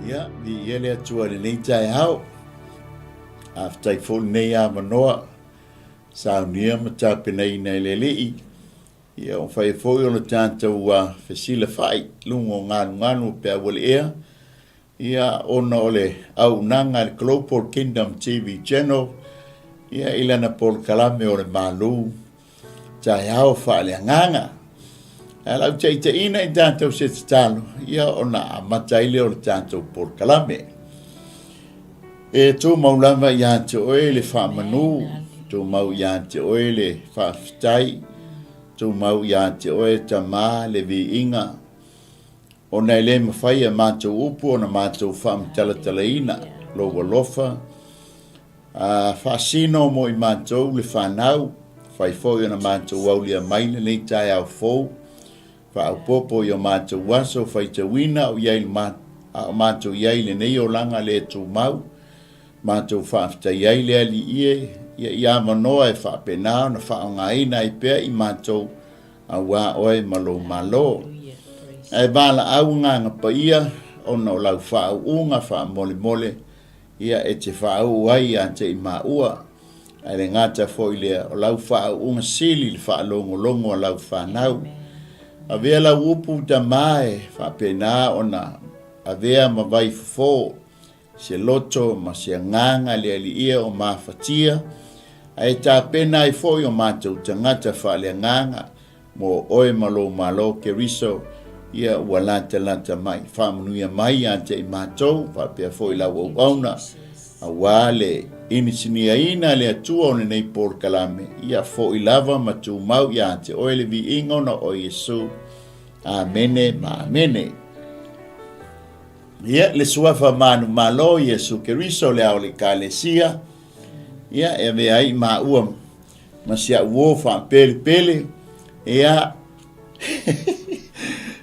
Ia, viia le Atua i lenei taeao. Faafetai foi lenei avanoa saunia ma tapenaina e le Alii. Ia, ua fai foi o le tatou fesilafai i luga o galugalu o peau o le ea, ia, ona o le auaunaga a le Global Kingdom TV Channel, ia, i lana polokalame o le Malu Taeao Faaleagaga. Ae o le a ou taitaiina i tatou se tatalo, ia, ona amata ai lea o le tatou polokalame. E tumau lava ia te oe le faamanu, tumau ia te oe le faafetai, tumau ia te oe Tama le viiga, ona e le mafai e matou upu ona matou faamatalatalaina lou alofa, a faasino mo i matou le fanau, fai foi ona matou aulia mai lenei taeao fou, Faaopoopo i o matou aso faitauina o i ai a o matou i ai i lenei olaga le tumau, matou faafetai ai le Alii e, ia i avanoa e faapena ona faaaogaina ai pea i matou auā Oe ma Lou Malo. Ae valaau Agaga Paia ona o Lau faauuga faamolemole Ia e te faauu ai ia te i maua, ae le gata foi lea, o lau faauuga sili i le faalogologo a lau fanau. Avea lau upu tama e faapena ona avea ma vai fofo, se loto ma se agaga le aliia o mafatia, ae tapena ai foi o matou tagata faaleagaga Mo oe ma lou Malo, Keriso, ia ua latalata mai. Faamanuia mai ia te i matou, faapea foi lau auauna, auā le inisiniaina e le Atua o lenei polokalame, ia foi lava ma tumau ia te oe le viiga ona o Iesu. Amene ma amene. Ia, le Suafa manumalo Iesu Keriso, le Ao o le Ekalesia, ia, e avea ai maua ma si au uo faapelepele, ia,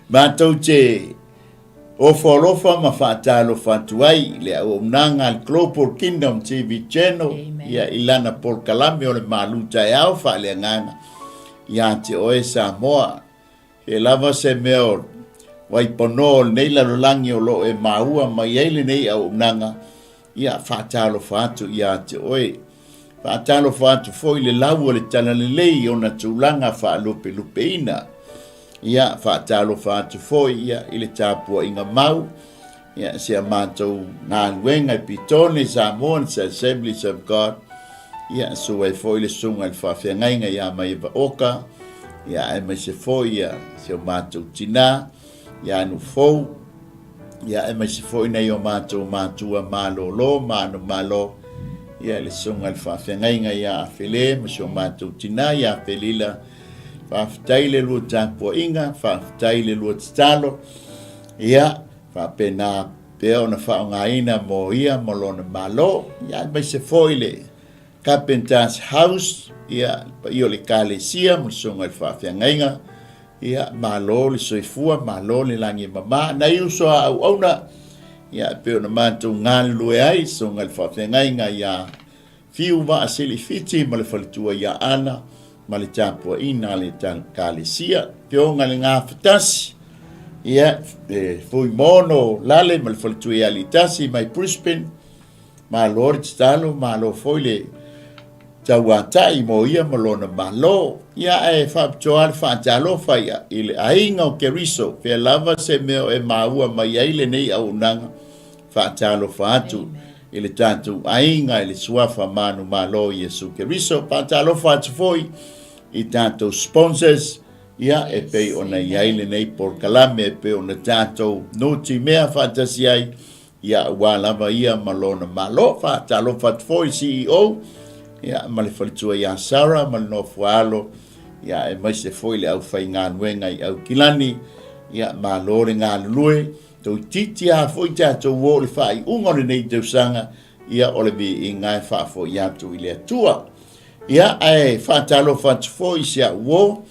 matou te ofo alofa ma faatalofa atu ai i le auaunaga a le Global Kingdom TV Channel, ia, i lana polokalame o le Malu Taeao Faaleagaga ia te oe Samoa. E lava se mea o Waipanoa o lenei lalolagi o lo o e maua mai ai lenei auaunaga, ia faatalofa atu ia te oe. Faatalofa atu foi i le lau o le Talalelei i ona tulaga faalupelupeina. Ia faatalofa atu foi ia i le tapuaiga mau, ia si a matou galuega i Pitone, Samoans Assemblies of God, ia susu ai foi le susuga i le faafeagaiga ia Maiava Oka, ia aemaise foi ia si o matou tinā ia Nufou, ia aemaise foi nai o matou matua malōlō ma ano malo, ia le susuga i le faafeagaiga ia Afele ma si o matou tinā ia Felila. Faafetai le lua tapuaiga, faafetai le lua tatalo, ia faapena pea ona faaaogaina mo ia ma lona Malo, ia aemaise foi le Carpenter's House, ia le paia o le Ekalesia ma le susuga i le faafeagaiga, ia malo le soifua, malo le lagi e mama. Nai uso a auauna, ia e pei ona matou galulue ai, susuga i le faafeagaiga ia Fiu Vaa Selefiti ma le faletua ia Ana ma le tapuaiga a le Ekalesia. Afioga i le Gafatasi, ia e Fuimono Lale ma le faletua ia Aliitasi mai Brisbane, Malo le tatalo, malo foi le tauatai mo ia ma lona malo. Ia ae faapitoa le faatalofa ia i le aiga o Keriso, fea lava se mea o e maua mai ai lenei auaunaga, faatalofa atu i le tatou aiga i le suafa manumalo Iesu Keriso. Faatalofa atu foi i tatou sponsors, ia e pei ona i ai lenei polokalame, e pei ona tatou nutimea faatasi ai, Ia, aua lava ia ma lona Malo. Faatalofa atu foi i CEO, ia, ma le faletua ia Sarah ma le nofoaalo, ia, aemaise foi le aufaigaluega i Aukilani. Ia, malo le galulue. Toeitiiti lava foi tatou o i le faaiuga o lenei tausaga, ia, o le viiga e faafoi atu i le Atua. Ia, ae faatalofa atu foi i si au uo,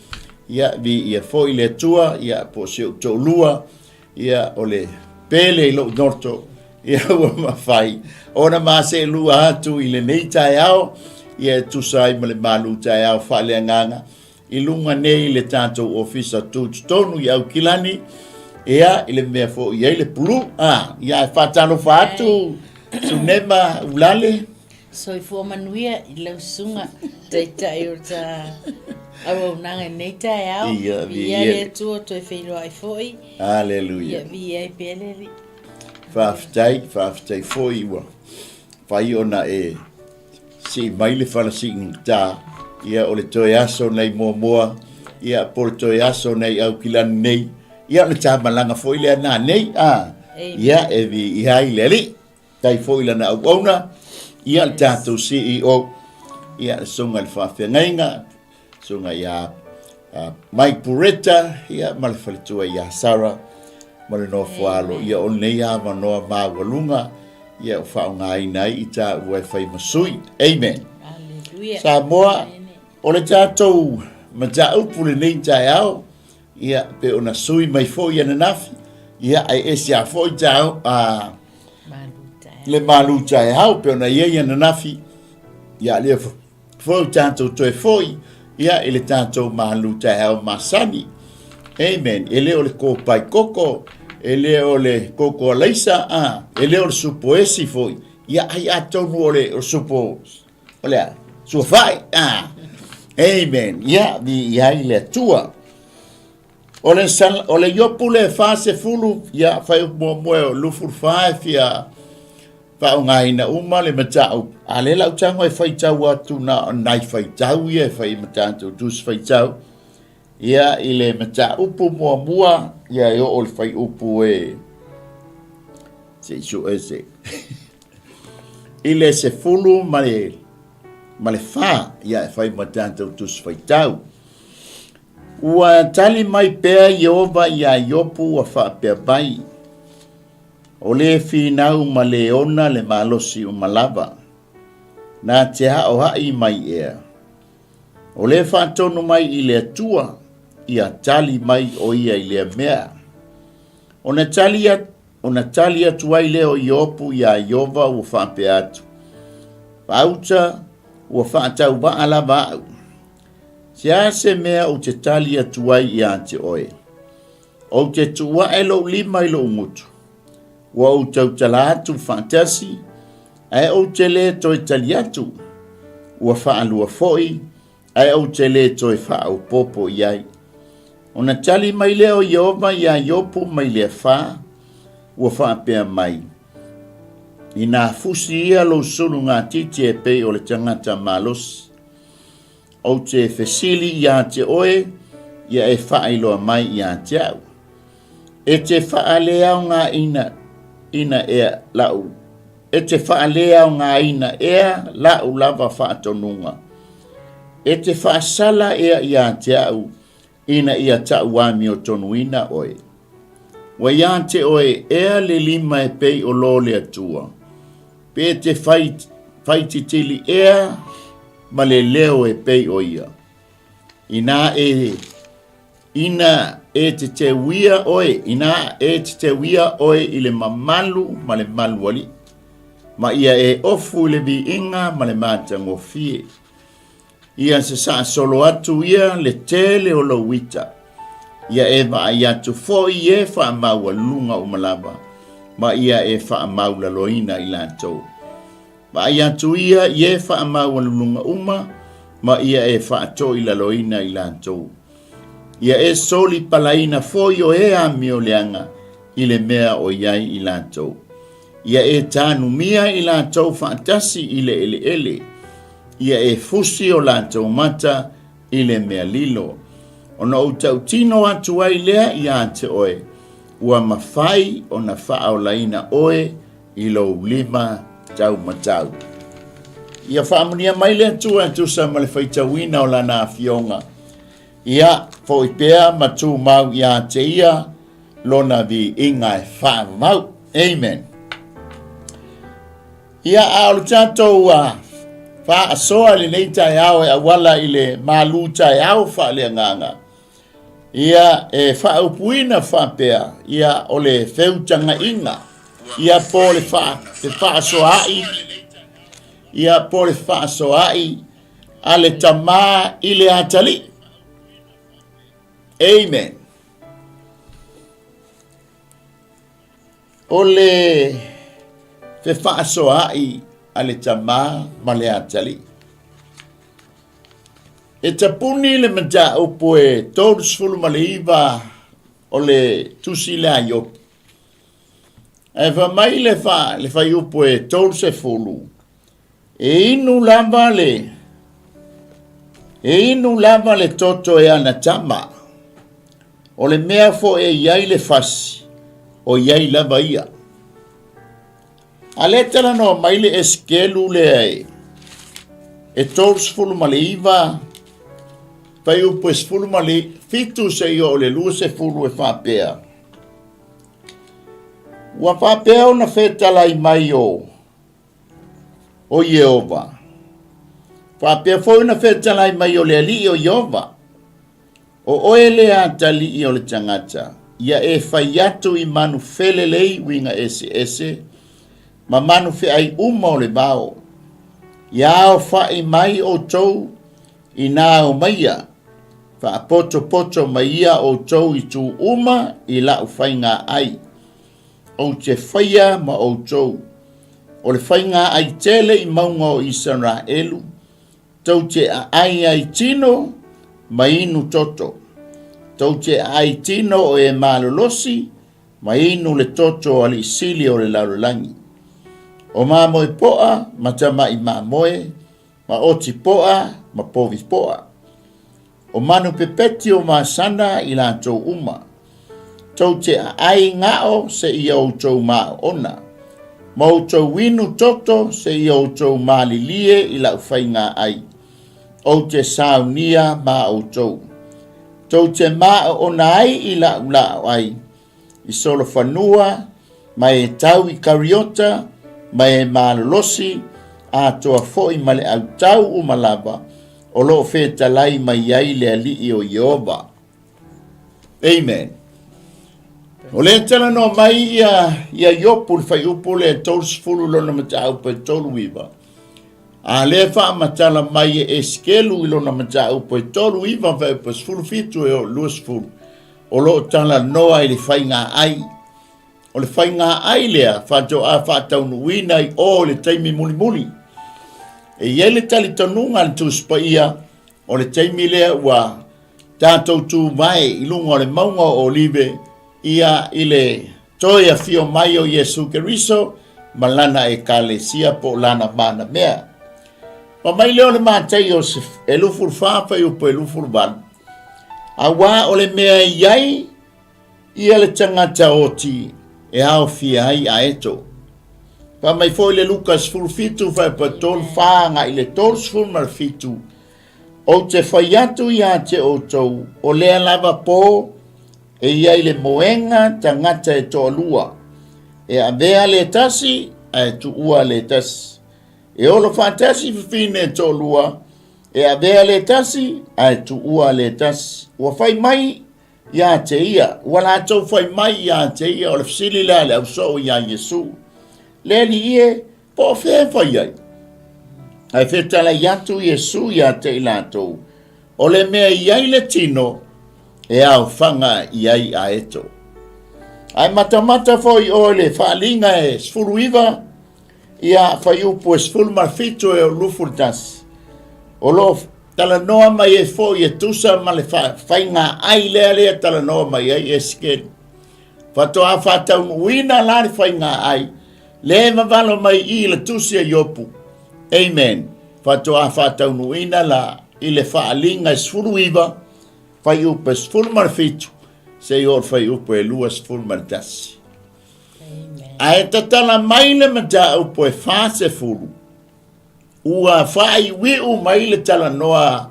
ia, viia foi le Atua, ia, po o si ou toalua, Ia, o le pele i lou loto, ia ua mafai ona ma seelua atu i lenei taeao, ia e tusa ai ma le malu taeao faaleagaga i luga nei i le tatou ofisa tutotonu i Aukilani. Ia, i le mea foi i ai le pulu. Ah, ia, e faatalofa atu, Sunema Ulale. Soifua manuia i lau susuga Taitai o ta auaunaga i lenei taeao. Ia, Viia le Atua toe feiloai foi. Aleluia. Ia, viia ai pea le Alii. Faafetai, faafetai foi ua fai ona e sii mai le fala siigata, ia o le toe aso nei muamua, ia po o le toe aso nei Aukilani nei, ia o le ta malaga foi lea nanei, a, ia e viia ai le Alii. Tai foi lana auauna, ia le tatou CEO, ia le susuga i le faafeagaiga, susuga ia Mike Pureta, ia ma le faletua ia Sarah, ma le nofo alo, ia o lenei avanoa maualuga, ia o faaaogaina ai i taua e fai ma sui. Amen. Hallelujah. Samoa, o le tatou mataupu lenei taeao, ia pe ona sui mai foi ananafi, ia ae ese lava foi taeao, a, le malu taeao pe ona i ai ananafi, ia lea foi o tatou toe foi, ia i le tatou malu taeao masani. Amen. E le o le kōpai koko, e le o le koko alaisa, a, e le o le supo esi foi, ia ai atonu o le o supo O le a? Suafa'i, a. Amen. Ia, viia ai le Atua. O le, sal, o le Iopu le 40, ia, fai muamua e o 24 e fia faaaogaina uma le mataupu. A lea la ou tago e faitau atu na o nai faitau ia e fai ma tatou tusi faitau. Ia, i le mataupu muamua, ia e oo i le fuaiupu e se i sue se. I le 14, ia e fai ma tatou tusi faitau. Ua tali mai pea Ieova iā Iopu ua faapea mai, O le finau ma le ona le malosi uma lava, na te aoaʻi mai ea. O le faatonu mai i le Atua, ia tali mai ʻo ia i lea mea. Ona tali, ona tali atu ai lea o Iopu iā Ieova ua faapea atu, Faauta, ua faatauvaa lava aʻu. Se a se mea ou te tali atu ai iā te oe? Ou te tuu aʻe lou lima i lou gutu, ua ou tautala atu faatasi, ae ou te lē toe tali atu, ua faalua foi, ae ou te lē toe faaopoopo i ai. Ona tali mai lea o Ieova iā Iopu mai le afā, ua faapea mai, Inā fusi ia lou sulugatiti e pei o le tagata malosi, ou te fesili iā te oe, ia e faailoa mai iā te au. E te faaleaogaina ina ea la'u E te faaleaogaina ea la'u lava faatonuga? E te faasala ea iā te au ina ia ta'u amiotonuina oe? Ua iā te oe ea le lima e pei o lō le Atua, pe te fai, faititili ea ma le leo e pei o ia? Inā e Ina e te teuia oe, inā e te teuia oe i le mamalu ma le malualii, ma ia e ofu i le viiga ma le matagofie. Ia sasaa solo atu ia le tele o lou ita, ia e vaai atu foi i e faamaualuga uma lava, ma ia e faamaulaloina i latou. Vaai atu ia i e faamaualuluga uma, ma ia e faatoilaloina i latou. Ia e soli palaina foi o e amioleaga i le mea o i ai i latou. Ia e tanumia i latou faatasi i le eleele. Ia e fusi o latou mata i le mea lilo. Ona ou tautino atu ai lea iā te oe, ua mafai ona faaolaina oe i lou lima taumatau. Ia faamanuia mai le Atua e tusa ma le faitauina o lana afioga. Ia foi pea ma tumau iā te ia lona viiga e faavavau. Amen. Ia, a o le tatou faasoa i lenei taeao e auala i le malu taeao faaleagaga, Ia, e faaupuina faapea, ia, o le feutagaiga, ia, po o le faa, fefaasoaai, ia, po o le fefaasoaai a le tamā i le atalii. Amen. O le fefaasoaai a le tama ma le atalii. E tapuni le mataupu e 39 o le tusi lea a Iopu. Ae fai mai le, fa, le fuaiupu e 30, e inu lava le e inu lava le toto e ana tama. O le mea foi e i ai le fasi, o i ai lava ia. A lea talanoa mai le Esekelu lea e, e 39 fuaiupu e 17 seia oo i le 20 e faapea, Ua faapea ona fetalai mai o o Ieova. Faapea foi ona fetalai mai o le Alii o Ieova. O oe lea atalii o le tagata, ia e fai atu i manu felelei uiga eseese ma manu feai uma o le vao. Ia aofa'i mai outou ina aumaia, faapotopoto mai ia outou i itu uma i la'u faiga ai. Ou te faia ma outou. O le faiga ai tele i mauga o Isaraelu, Tou te aai ai tino ma inu toto. Tou te aai tino o e malolosi ma inu le toto o alii sili o le lalolagi. O mamoe poa ma tama'i mamoe, ma oti poa ma povi poa. O manu pepeti o masana i latou uma. Tou te aai gao seia outou maoona, ma outou inu toto seia outou malilie i lau faiga ai. Ou te saunia ma outou. Tou te maoona ai i lau laa ai, i solofanua, ma e tau i Kariota, ma e malolosi, atoa foi ma le autau uma lava, o lo o fetalai mai ai le Alii o Ieova. Amen. O lea talanoa mai ia, ia Iopu le fuaiupu lea 30 lona mataupu e 39. A lea faamatala mai e Esekelu i lona mataupu e 39 fuaiupu 17 e oo 20. O lo o talanoa i le faiga ai. O le faiga ai lea faatoa faataunuuina i o i le taimi mulimuli. E i ai le talitonuga a le Tusi Paia, o le taimi lea ua tatou tuvae i luga o le mauga o Olive, ia i le toe afio mai o Iesu Keriso ma lana ekalesia po o lana manamea. Fai mai lea o le Mataio e 24 fuaiupu e 28, auā o le mea e i ai ia le tagata oti e aofia ai aeto. Fai mai foi le Luka 17 fuaiupu e 34 agai i le 37, Ou te fai atu ia te outou, o lea lava po e i ai le moega tagata e toalua, e avea le tasi ae tuua le tasi. E olo faatasi fafine e toalua, e avea le tasi ae tuua le tasi. Ua fai mai ia te ia, ua latou fai mai ia te ia, o le fesili lea a le ausoo iā Iesu, Le Alii e, po o fea e fai ai? Ae fetalai atu Iesu ia te i latou, o le mea i ai le tino, e aofaga i ai aeto. Ae matamata foi oe le faaaliga e 19, ia fuaiupu e 17 e oo 21. O lo o talanoa mai ai foi e tusa ma le faiga ai lea lea talanoa mai ai Esekeli. Faatoa faataunuuina la le faiga ai lea e vavalo mai i le tusi a Iopu. Amen. Faatoa faataunuuina la i le faaaliga e 19, fuaiupu e 17, seia oo i le fuaiupu e 21. Ae tatala mai le mataupu e 40, ua faaiuiu mai le talanoa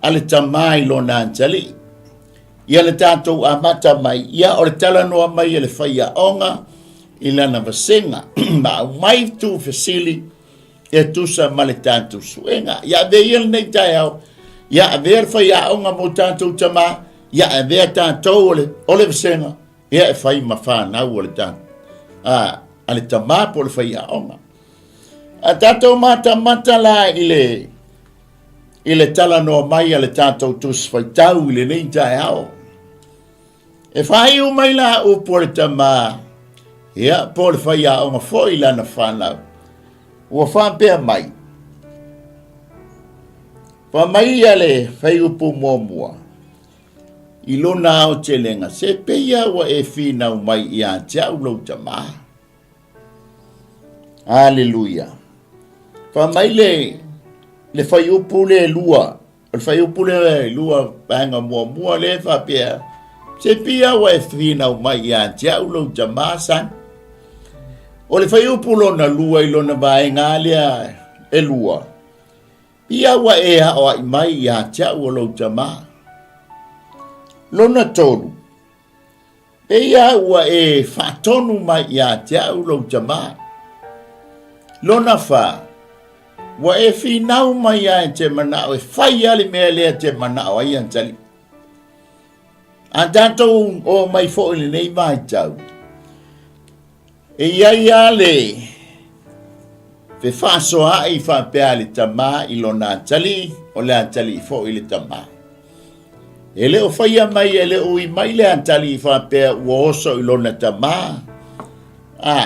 a le tama i lona atalii. Ia le tatou amata mai, ia o le talanoa mai e le faiaoga i lana vasega, ma aumai tuufesili e tusa ma le tatou suega. Ia avea ia lenei taeao, ia avea le faiaoga mo tatou tama, ia avea tatou o le, o le vasega, Ia e fai ma fanau o le ta, a, a le tama po o le faiaoga. A tatou matamata la i le, i le talanoa mai a le tatou tusi faitau i lenei taeao. E faaiu mai la upu a le tama, Ia, po o le faiaoga foi i lana fanau. Ua faapea mai, Fai mai ia le fuaiupu muamua i lona aotelega, Se pei lava ua e finau mai ia te au lou tamā. Aleluia. Fai mai le, le fuaiupu le lua, o le fuaiupu le lua vaega muamua lea e faapea, Se pei lava ua e finau mai ia te au lou tamā, son. O le fuaiupu lona lua i lona vaega lea e lua, Ia ua e aoai mai ia te au o lou tamā. Lona tolu, Pei ua e faatonu mai ia te au lou tamā. Lona whā, ua e finau mai a e te manao e whai a le mea lea te manao ai atalii. A tātou o mai foi lenei vaitau, e i ai a le fefaasoaai faapea a le tamā i lona atalii, o le atalii foi i le tamā. E le o faia mai, e le o ui mai le atalii faapea ua oso i lona tamā, a,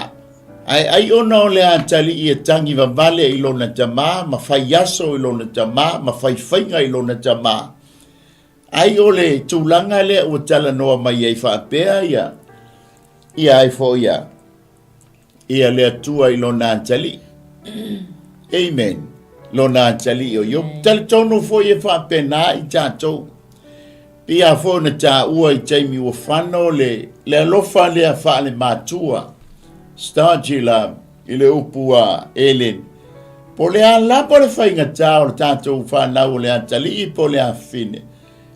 ae ai ona o le atalii e tagi vavale i lona tamā, ma fai aso i lona tamā, ma fai faiga i lona tamā. Ai o le tulaga lea ua talanoa mai ai faapea ia, ia ai foi ia, ia le Atua i lona atalii. Amen. Lona atalii o Iopu. Talitonu foi e faapena i tatou. Pia foi ona taua i taimi ua fano le, le alofa lea faale-matua. Stargy love i le upu a Ellen. Po le a lava le faigata o le tatou fanau o le atalii po le afafine.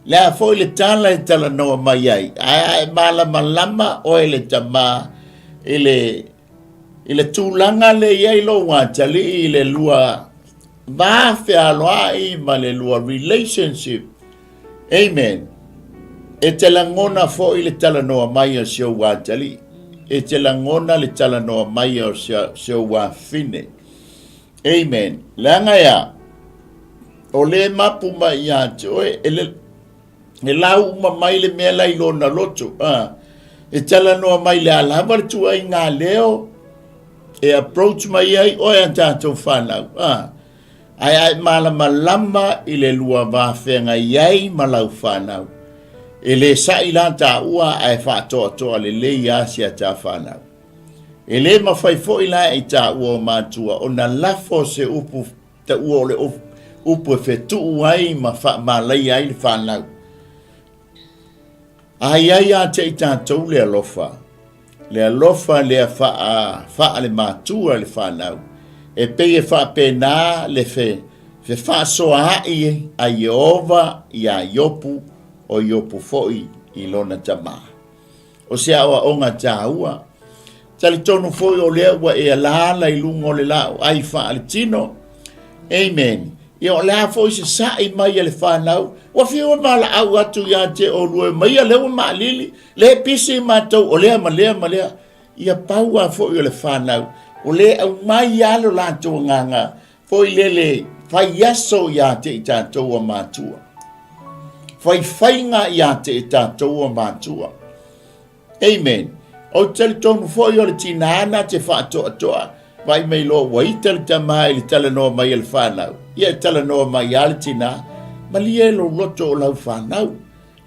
Le a foi le tala e talanoa mai ai, ae a e malamalama oe le tamā i le, i le tulaga le i ai lou atalii i le lua va fealoai ma le lua relationship. Amen. E te lagona foi le talanoa mai o si ou atalii. E te lagona le talanoa mai o si ou afafine. Amen. Leaga e a? O le mapu mai ia te oe, e, le, e lau uma mai le mea la i lona loto. Ah, e talanoa mai le a lava le tuuaiga leo e approach mai ai oe a tatou fanau. Ah, ae a e malamalama i le lua va feagai ai ma lau fanau. E le sa'i la taua ae faatoatoa lelei a si a ta fanau. E le mafai foi la e taua o matua ona lafo se upu taua o le upu e fetuu ai ma faamalaia ai le fanau. A i ai ia te i tatou le alofa, le alofa lea faa, faa le matua le fanau, e pei e faapena le fe, fefaasoaai a Ieova iā Iopu, o Iopu foi i lona tamā. O se aoaoga taua. Talitonu foi o lea ua e alaala i luga o le laau ai faaletino. Amen. Ia o le a foi se sa'i mai a le fanau, ua fiu e valaau atu ia te oulua mai ia lea ua maalili, le pisi matou o lea ma lea ma lea. Ia pau a foi o le fanau, o le aumai lava lo latou agaga foi lele fai aso ia te i tatou a matua. Faifaiga ia te i tatou a matua. Amen. Ou te talitonu foi o le tinā na te faatoatoa, vaai mai loa ua ita le tamā i le talanoa mai a le fanau. Ia e talanoa mai lava le tinā, malie lou loto o lau fanau.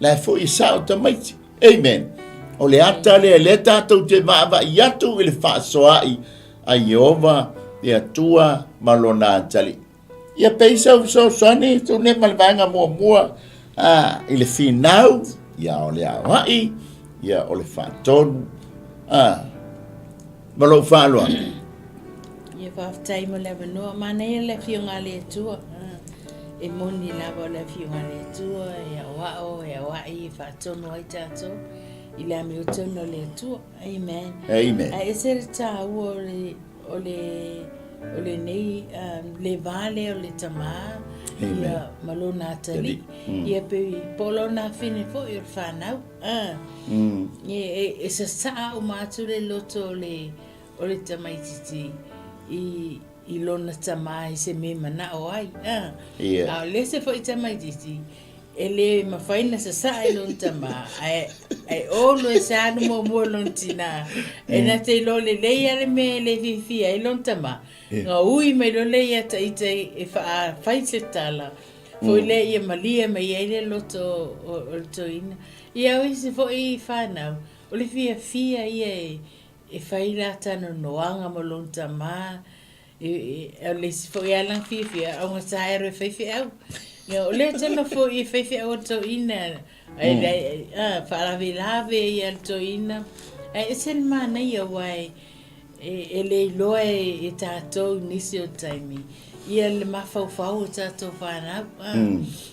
La e foi e sao tamaiti. Amen. O le ata lea, lea tatou te vaavaai atu i le faasoaai a Ieova, le Atua ma lona atalii. Ia pei sau fesoasoani tune ma le vaega muamua a, i le finau, ia o le aoai, ia o le faatonu, a, ma lou faaaloalo. Ia faafetai mo le avanoa. Manaia le Afioga a le Atua. E moni lava o le Afioga a le Atua e aoao, e aoai, e faatonu ai tatou i le amiotonu o le Atua. Amen. Amen. Ae ese le taua o le o le o lenei um, le va lea o le tamā ia ma lona atalii mm. ia pe po o lona afine foi o le fanau ah. mm. e, e, e sasaa uma atu le loto o le o le tamaititi i i lona tamā i se mea manao ai ah. Yeah. A o le ese foi tamaititi. E le mafai ona sasaa i lona tamā, ae, ae always alu muamua i lona tinā. E na te iloa lelei lava le mea e le fiafia ai lona tamā, gaui mai loa lea ia ita e faafai se tala, foi lea ia malie mai ai le loto o le toeaina. Ia o isi foi fanau, o le fiafia ia e fai la talanoaga ma lona tamā, O le isi foi lava lana fiafia, augata e alu e fai feau. Ia, o lea tonu foi e fai feau a le toeaina, ai faalavelave ia le toeaina. Ae ese le manaia aua e le iloa e tatou i nisi o taimi ia le mafaufau o tatou fanau.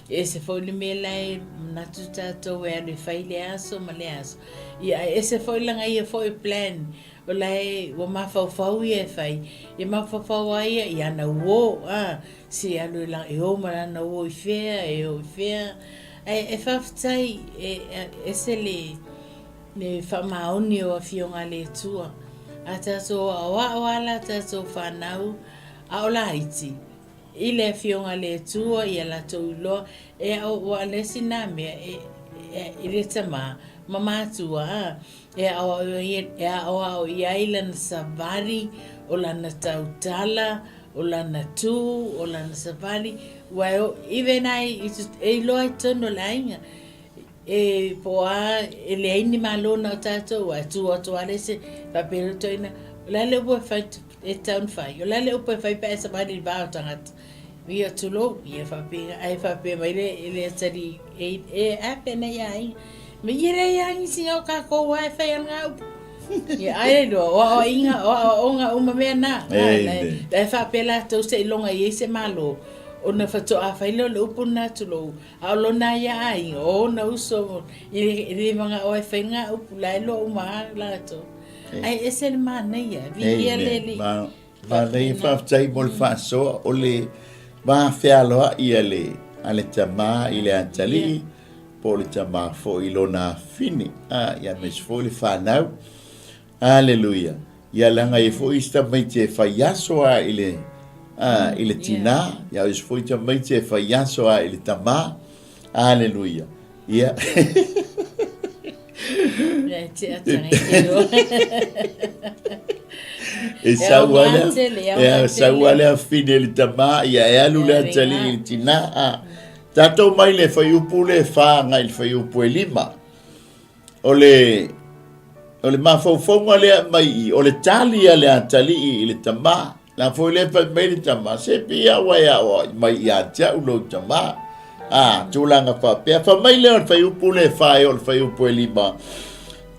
E ese foi le mea la e manatu tatou e alu e fai lea aso ma lea aso. Ia ae ese foi lana ia foi plan O la e ua mafaufau ia e fai, e mafaufau lava ia i ana uo, a, se alu e la, e o ma lana uo i fea, e o i fea. Ae e faafetai, e ese le, le faamaoni o Afioga a le Atua. A tatou aoao lava la tatou fanau, a o laiti, i le Afioga a le Atua ia latou iloa, e ao, ua le isi na mea, e, e, i le tamā ma matua, a, E aoao i ai lana savali, o lana tautala, o lana tū, o lana savali, ua e o, even ai, e iloa i totonu o le aiga, e po o a, e leai ni malo na o tatou, ae tu atu lava le isi, faapea le toeaina, o le a le upu e fai, e tatau ona fai, o le a le upu e fai pe a e savali i le va o tagata? Ia tulou, ia faapena, ae faapea mai le, le atalii, e, e a penei aiga. Me ia le ia nisi o kākou a e fai ana ngā upu. Ia ai le loa, o aoaiga, o aoaoga uma mea nā. La e faapea latou seiloga i ai se Malo, ona faatoa fai lea o le upu lena tulou, a o lona ia aiga, o ona uso, e le manao e fai ngā upu, la e loa uma lava latou. Ae ese le manaia, viia le Alii. Manaia, faafetai mo le faasoa. O le va fealoai a le, a le tamā i le atalii, po o le tamā foi i lona afine, a, ia aemaise foi le fanau. Aleluia. Ia leaga e i ai foi isi tamaiti e fai aso lava i le, a, i le tinā, ia o isi foi tamaiti e fai aso lava i le tamā. Aleluia. Ia. E sau lava le, e sau lava le afine i le tamā, ia e alu le atalii i le tinā. A, tatou mai le fuaiupu lea e 4 agai i le fuaiupu e 5. O le, o le mafaufauga lea e aumai i i, o le tali a le atalii i le tamā. La foi lea fai mai le tama, se pei a ua e aoao'i mai ia te a'u lou tamā. A, tulaga faapea. Fai mai lea o le fuaiupu lea e fa e oo i le fuaiupu e lima.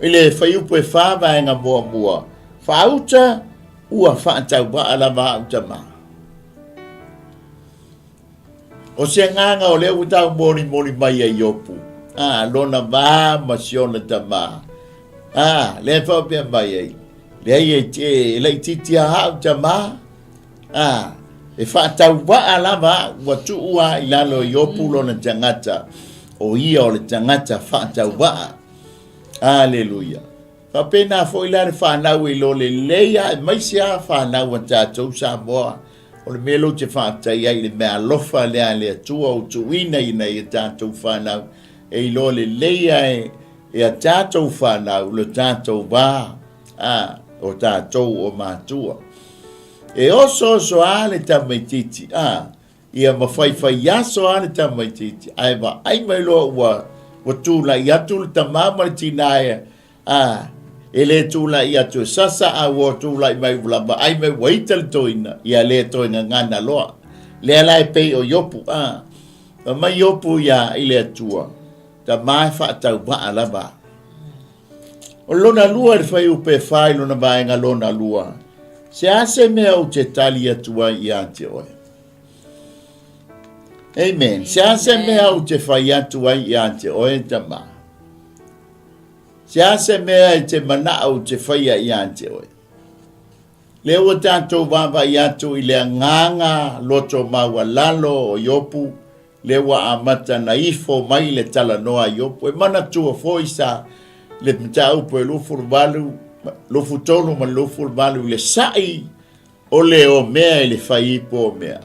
I le fuaiupu e fa vaega muamua, faauta ua faatauvaa lava a'u tamā. O se agaga o lea ua taumolimoli mai ai Iopu, a, lona va ma si ona tamā. A, lea e faapea mai ai, leai e, e, e laitiiti lava a'u tamā, a, e faatauvaa lava a'u, ua tuu lava i lalo e Iopu lona tagata, o ia o le tagata faatauvaa. Aleluia. Faapena foi la le fanau e iloa lelei lava, aemaise lava fanau a tatou Samoa, O le mea lea ou te faafetai ai i le meaalofa lea a le Atua ua tuuina i nai a tatou fanau, e iloa lelei ai e a tatou fanau lo tatou va, a, o tatou o matua. E osooso lava le tamaitiiti, a, ia ma faifai aso lava le tamaitiiti, ae vaai mai loa ua, ua tulai atu le tamā ma le tinā e, Ā, e le tulai atu e sasa, a ua tulai mai ua vaai mai ua ita le toeaina, ia le toe gagana loa. Lea la e pei o Iopu, ā, fai mai Iopu ia i le Atua, Tama e faatauvaa lava. O lona lua i le fuaiupu e fa i lona vaega lona lua, se a se mea ou te tali atu ai ia te oe? Amen. Se a se mea ou te fai atu ai ia te oe, tama? Se a se mea e te manao ou te faia ia te oe? Lea ua tatou vaavaai atu i le agaga loto maualalo o Iopu, lea ua amata na ifo mai le talanoa a Iopu. E manatua foi sa le mataupu e 28, 23 ma le 28 i le sa'i o le omea i le fai ipu omea.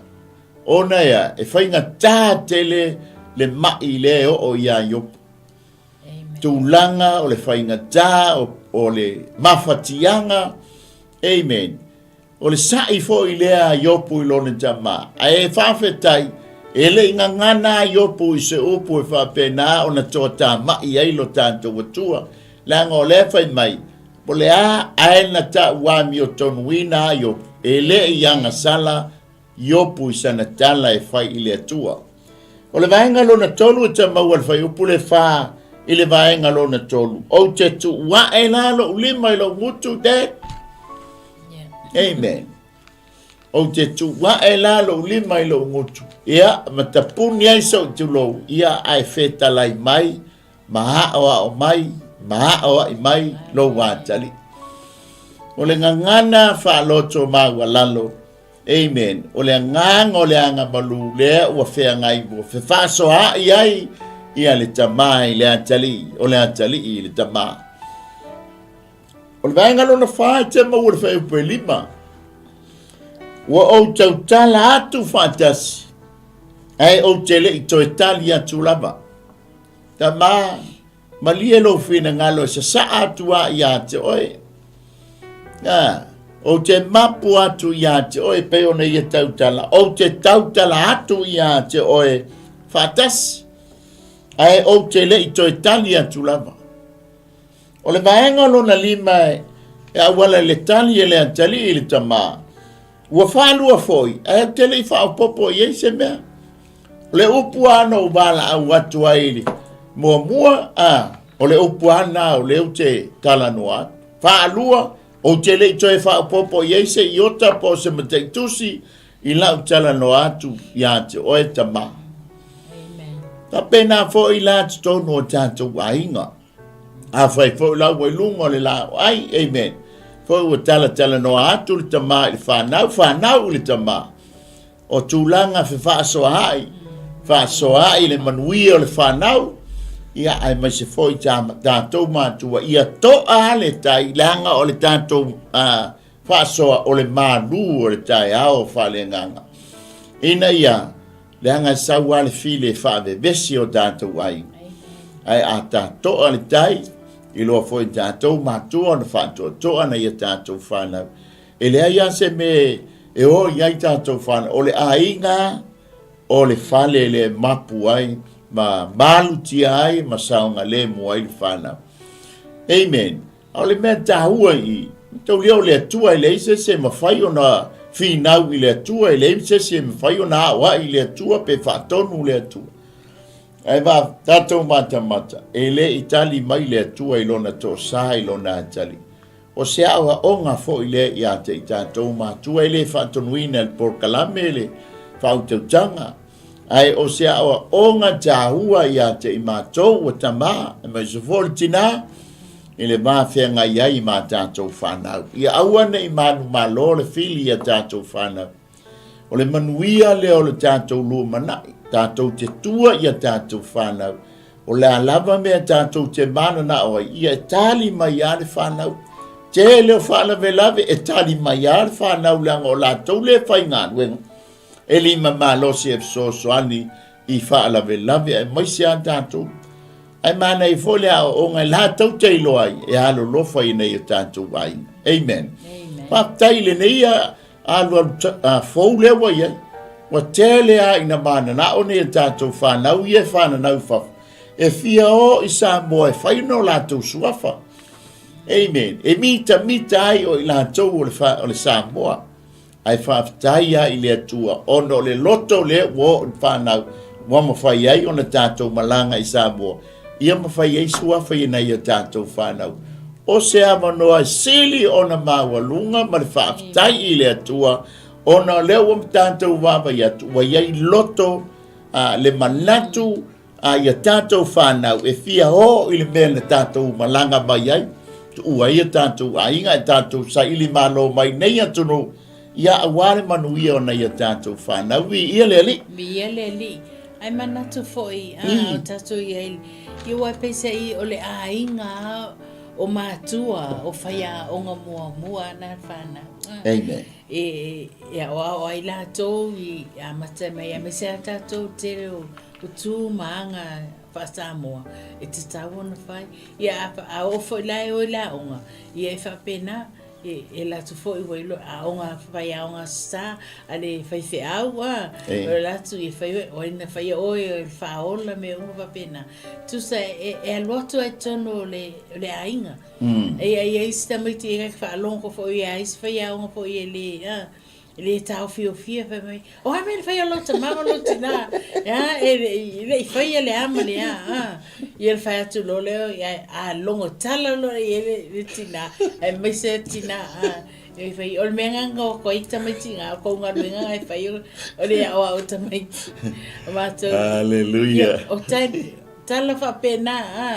Ona ea, e faigata tele le ma'i lea e oo iā Iopu. Tulaga o le faigata, o le mafatiaga, amen. O le sa'i foi lea a Iopu i lona tama, ae faafetai, e le i gagana a Iopu i se upu e faapena ona toatama'i ai lo tatou Atua, leaga o lea e fai mai, Po le a ae na ta'u amiotonuina a Iopu, e le i agasala Iopu i sana tala e fai i le Atua. O le vaega lona tolu e tamaua le fuaiupu le fa i le vaega lona tolu. Ou te tuu ae la lou lima i lou gutu, Dad. Amen. Ou te tuu ae la lou lima i lou gutu. Ia, ma tapuni ai sou tulou, ia ae fetalai mai, ma aoao mai, ma aoai mai lou atalii. O le gagana faaloto maualalo, Amen. O le agaga o le agamalu lea ua feagai ua fefaasoaai ai ia le tamā i le atalii, o le atalii i le tamā. O le vaega lona fa e te maua le fuaiupu e lima. Ua ou tautala atu faatasi, ae ou te le i toe tali atu lava. Tamā, Malie lou finagalo e sasaa atu a iā te oe. A, ou te mapu atu iā te oe pei ona ia tautala. Ou te tautala atu iā te oe faatasi. Ae ou te le i toe tali atu lava. O le vaega o lona lima e auala i le tali e le atalii i le tamā. Ua faalua foi, ae ou te le i faaopoopo i ai se mea. O le upu lava na ou valaau atu ai i le muamua, a, o le upu lava lena o lea ou te talanoa atu. Faalua, ou te le i toe faaopoopo i ai se iota po o se mataitusi i lau talanoa atu ia te oe tama. Faapena foi la totonu o tatou aiga. Afai foi la ua i luga o le laoai, amen, foi ua talatalanoa atu le tama i le fanau, fanau i le tama. O tulaga fefaasoaai, faasoaai le manuia o le fanau, ia aemaise foi tatou matua, ia toa le tai, leaga o le tatou faasoa o le malu o le taeao faaleagaga. Ina ia, leaga e sau lava le fili e faavevesi o tatou aiga. Ae a tatoa le tai, iloa foi e tatou matua ona faatoatoa nai a tatou fanau. E leai lava se mea e o i ai tatou fanau, o le aiga o le fale le mapu ai ma malutia ai ma saogalemu ai le fanau. Amen. A o le mea taua i i, taulia o le Atua e leai se isi e mafai ona finau i le Atua, e leai se isi e mafai ona aoai i le Atua pe faatonu le Atua. Ae va tatou matamata, e le i tali mai le Atua i lona toasa i lona atalii. O se aoaoga foi lea ia te i tatou matua e le faatonuina e le polokalame le faautautaga, ae o se aoaoga taua ia te i matou ua tamā, aemaise foi o le tinā, i le va feagai ai ma tatou fanau. Ia aua ne i manumalo le fili ia tatou fanau. O le manuia lea o le tatou lumanai, tatou te tua ia tatou fanau. O le a lava mea tatou te mananao ai, ia e tali mai lava le fanau. Tele o faalavelave e tali mai lava le fanau leaga o latou lea e faigaluega. E lima malosi e fesoasoani i faalavelave aemaise lava tatou. Ae manaia foi le aoaoga e latou te iloa ai e alolofa i nai o tatou aiga. Amen. Faafetai i lenei alualu fou lea ua i ai. Ua tele lava ina mananao nei a tatou fanau ia e fananau i fafo e fia o i Samoa e fai ona o latou suafa. Amen. E mitamita ai o i latou o le Samoa. Ae faafetai lava i le Atua ona o le loto lea ua oo i fanau ua mafai ai ona tatou malaga i Samoa, ia mafai ai suafa i nai a tatou fanau. O se avanoa e sili ona maualuga ma le faafetai i le Atua ona o lea ua tatou vaavaai atu ua i ai loto a, le manatu a ia tatou fanau e fia oo i le mea na tatou malaga mai ai, tuua ai a tatou aiga e tatou saili malo mai nei atunuu, ia aua le manuia o nai a tatou fanau. Viia le Alii. Viia le Alii. Ae manatu foi, a, o tatou i ai, ia aua peiseai o le aiga a o matua o faiaoga muamua na fanau. Amen. E aoao ai latou i amata mai aemaise a tatou tele o. o tu ma aga faa-Samoa e tatau ona fai. Ia a, a oo foi la e o i le aoga, ia e faapena, e, e alu atu foi ua iloa, aoga, fai aoga Aso Sa a le faifeau a, o le atu ia fai oe, o ai na faia oe, o le faaola, mea uma faapena. Tusa e, e alu atu lava i totonu o le, o le aiga. E i ai isi tamaiti e faalogo foi ia isi faiaoga foi e le, a, e le taofiofia fai mai, o a mea na faia lou tamā ma lou tinā? A, e le i faia le a ma le a, a. Ia le fai atu loa lea, ia, a logo tala loa i ai le, le tinā, aemaise le tinā, a, e fai, o le mea ngā o koe tamaiti ngā, o kou galuega ngā e fai, o le aoao tamaiti. O mātou. Hallelujah. Ia, o tai, tala faapena, a,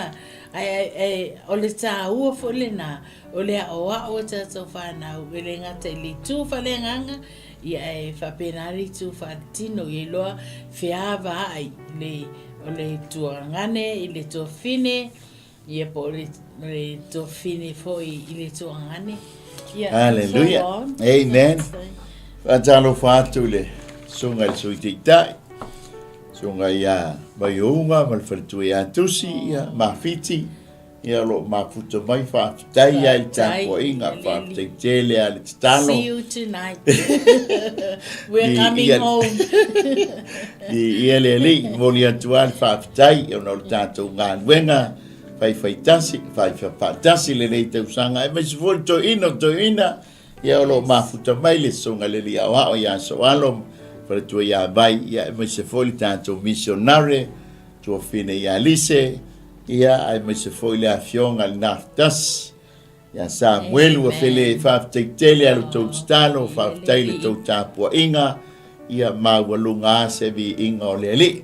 ae, ae, ae, o le tāua foi lenā, o le aoao o tātou whānau, e le gata i le itu faaleagaga, ia ae faapena le itu faaletino, ia iloa feavaai le, o le tuagane i le tuafine, ia po o le, le tuafine foi i le tuagane. Ia, Hallelujah. so on. Amen. Faatalofa atu i le susuga i le Sui Taitai, susuga ia Vaiouga ma le faletua ia Tusi, ia Mafiti, ia o lo o mafuta mai. Faafetai lava i le tapuaiga, faafetai tele lava i le tatalo. See you tonight. We're coming home. Viia le Alii, momoli atu lava le faafetai ona o le tatou galuega faifaitasi, faifaatasi lenei tausaga, aemaise foi le toeaina o toeaina, ia o lo o mafuta mai le Susuga i le Alii Aoao ia Soalo, faletua ia Vai, ia aemaise foi le tatou misionare tuafine ia Lise, ia aemaise foi le afioga i le Nafetasi ia Samuelu. Ua fele faafetai tele a lo tou tatalo, faafetai i le tou tapuaiga, ia maualuga a se viiga o le Alii.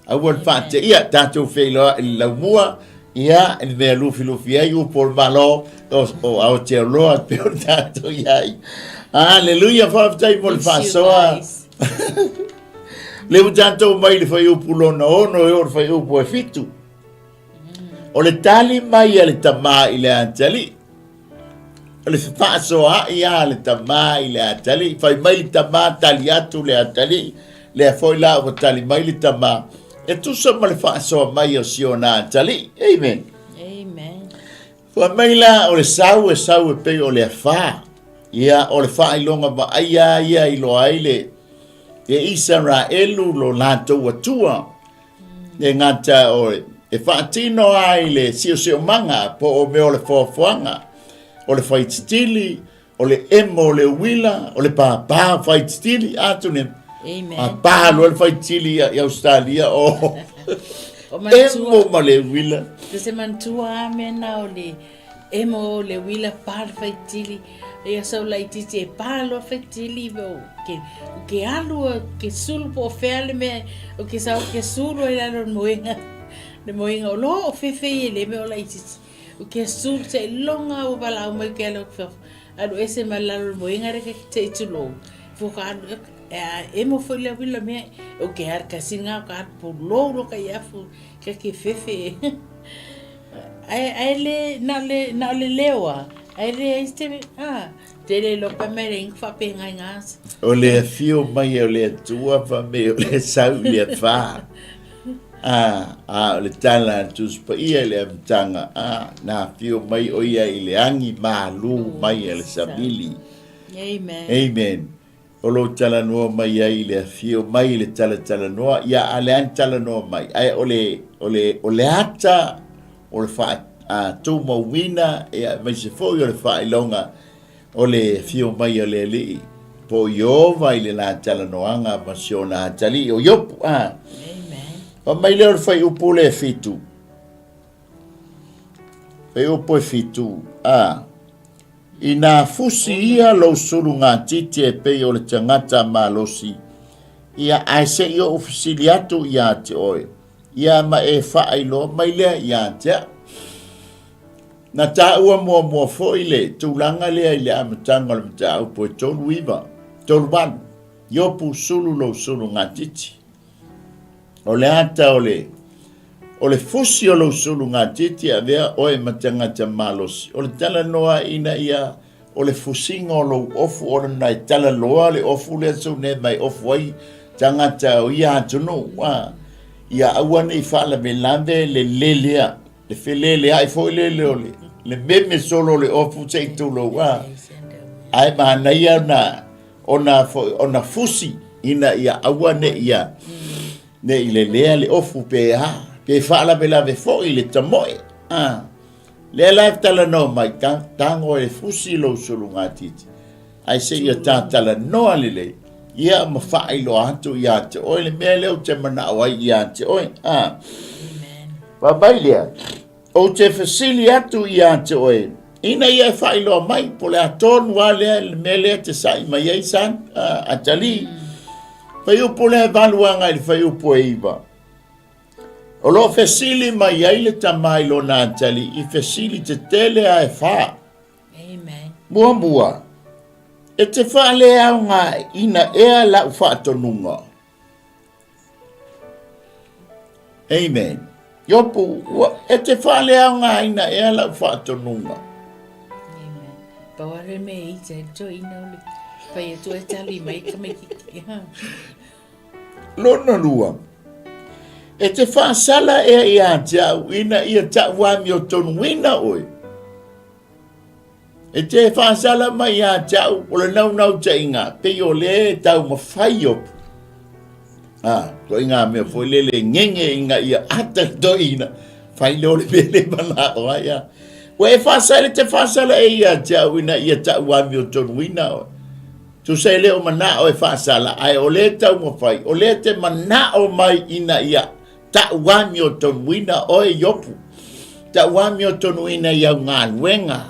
Aua le faateia, tatou feiloai i le laumua, ia, i le mea lufilufi ai upu o le Malo o Aotearoa e pei ona tatou i ai. Aleluia, faafetai mo le faasoa. Le ua tatou mai i le fuaiupu lona ono e oo i le fuaiupu e fitu. O le tali mai a le tamā i le atalii, o le fefaasoaai lava a le tamā i le atalii. Fai mai le tamā, tali atu le atalii, lea foi la ua tali mai le tamā, e tusa ma le faasoa mai o si ona atalii. Amen. Amen. Fai mai la o le sau e sau e pei o le afā. Ia, o le faailoga vaaia ia i loa ai le e Isaraelu lo latou Atua. E gata o e faatino ai le siosiomaga po o mea o le foafoaga, o le faititili, o le emo o le uila, o le pāpā faititili, atu ne. Amen. Pāpā loa le faititili i Australia o emo ma le uila. Se manatua a mea na o le emo o le uila pā le faititili. Ia sau laitiiti e pā loa faititili o ke, o ke alu o ke sulu po o fea le mea o ke sau ke sulu ai lalo le moenga. Le moenga o loa o fefe i le mea o laitiiti. O ke sulu seiloga ua valaau mai ke alu atu fafo. Alu ese mai lalo le moenga le ke te i tulou. Fua ka alu e a emo foi le uila mea o ke alu kasi ngā ka alu pulou lo ka i afu ke ke fefe. Ae, ae le, na o le, na o le leo a, ae le ai se, a, te le iloa pe mai le ingo whaapengai ngā asa. O le afio mai o le Atua fa me o le sau i le afā. A, a o le tala a le Tusi Paia i le amataga, a, na afio mai o ia i le agi malū mai a le savili. Amen. Amen. O lou talanoa mai ai i le afio mai i le talatalanoa, ia a le a ni talanoa mai, ae o le, o le, o le ata o le faatumauina, ia, aemaise foi o le faailoga o le afio mai o le Alii po o Ieova i le la talanoaga ma si ona atalii o Iopu. A. Amen. Fai mai lea o le fuaiupu lea e fitu. Fuaiupu e fitu. A. Inā fusi ia lou sulugatiti e pei o le tagata malosi, ia, ae se i ou fesili atu ia te oe, ia ma e faailoa mai lea ia te au. Na taua muamua foi le tulaga lea i le amataga o le mataupu e 39, 38, Iopu sulu lou sulugatiti. O le ata o le o le fusi o lou sulugatiti e avea oe ma tagata malosi. O le talanoa ina ia o le fusiga o lou ofu ona e talaloa le ofu lea sou nei mai ofu ai tagata o ia atunuu. A. Ia aua ne i faalavelave le lelea, le feleleai foi lele o le, le meme solo o le ofu se i tulou a. Ae manaia ona, ona foi, ona fusi ina ia aua ne i ia, ne i lelea le ofu pe a, pe faalavelave foi le tamoe. A. Lea la e talanoa mai, ta, tago e fusi lou sulugatiti. Ae seia ta talanoa lelei, ia ma faailoa atu ia te oe le mea lea ou te manao ai ia te oe. A. Fai mai lea, ou te fesili atu ia te oe, ina ia e faailoa mai, po o le a tonu lava lea le mea lea e te sa'i mai ai sa, atalii. Fuaiupu lea e 8 agai i le fuaiupu e 9. O lo o fesili mai ai le tama i lona atalii i fesili tetele lava e fa. Amen. Muamua, e te faaleaogaina ea lau faatonuga? Amen. Iopu, ua, e te faaleaogaina ea lau faatonuga? Amen. Pau lava le mea e ita ai le toeaina o le fai atu e tali mai tamaititi. Lona lua, e te faasala ea ia te au ina ia ta'u amiotonuina oe? E te faasala mai ia te au o le naunautaiga pei o lea e taumafai Iopu. A, ituaiga mea foi lele e ngege ina ia ata le toeaina, fai lea o le mea le manao ai. A. Ua e faasala, e te faasala ea ia te au ina ia ta'u amiotonuina oe? Tusa e le o manao e faasala, ae o lea e taumafai, o lea e te manao mai ina ia ta'u amiotonuina oe Iopu, ta'u amiotonuina i au galuega,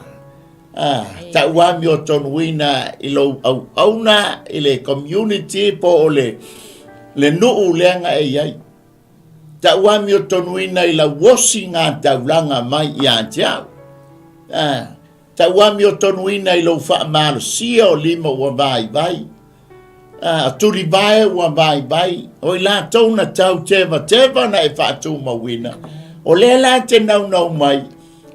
ah, ta'u amiotonuina i lou auauna i le community po o le, le nuu lea na e i ai. Ta'u amiotonuina i lau osi ngā taulaga mai ia te au. Ah, Tau amiotonuina i lou faamalosia o lima ua vaivai, a, tulivae ua vaivai, o i latou na tau tevateva na e faatumauina. O lea la e te naunau mai,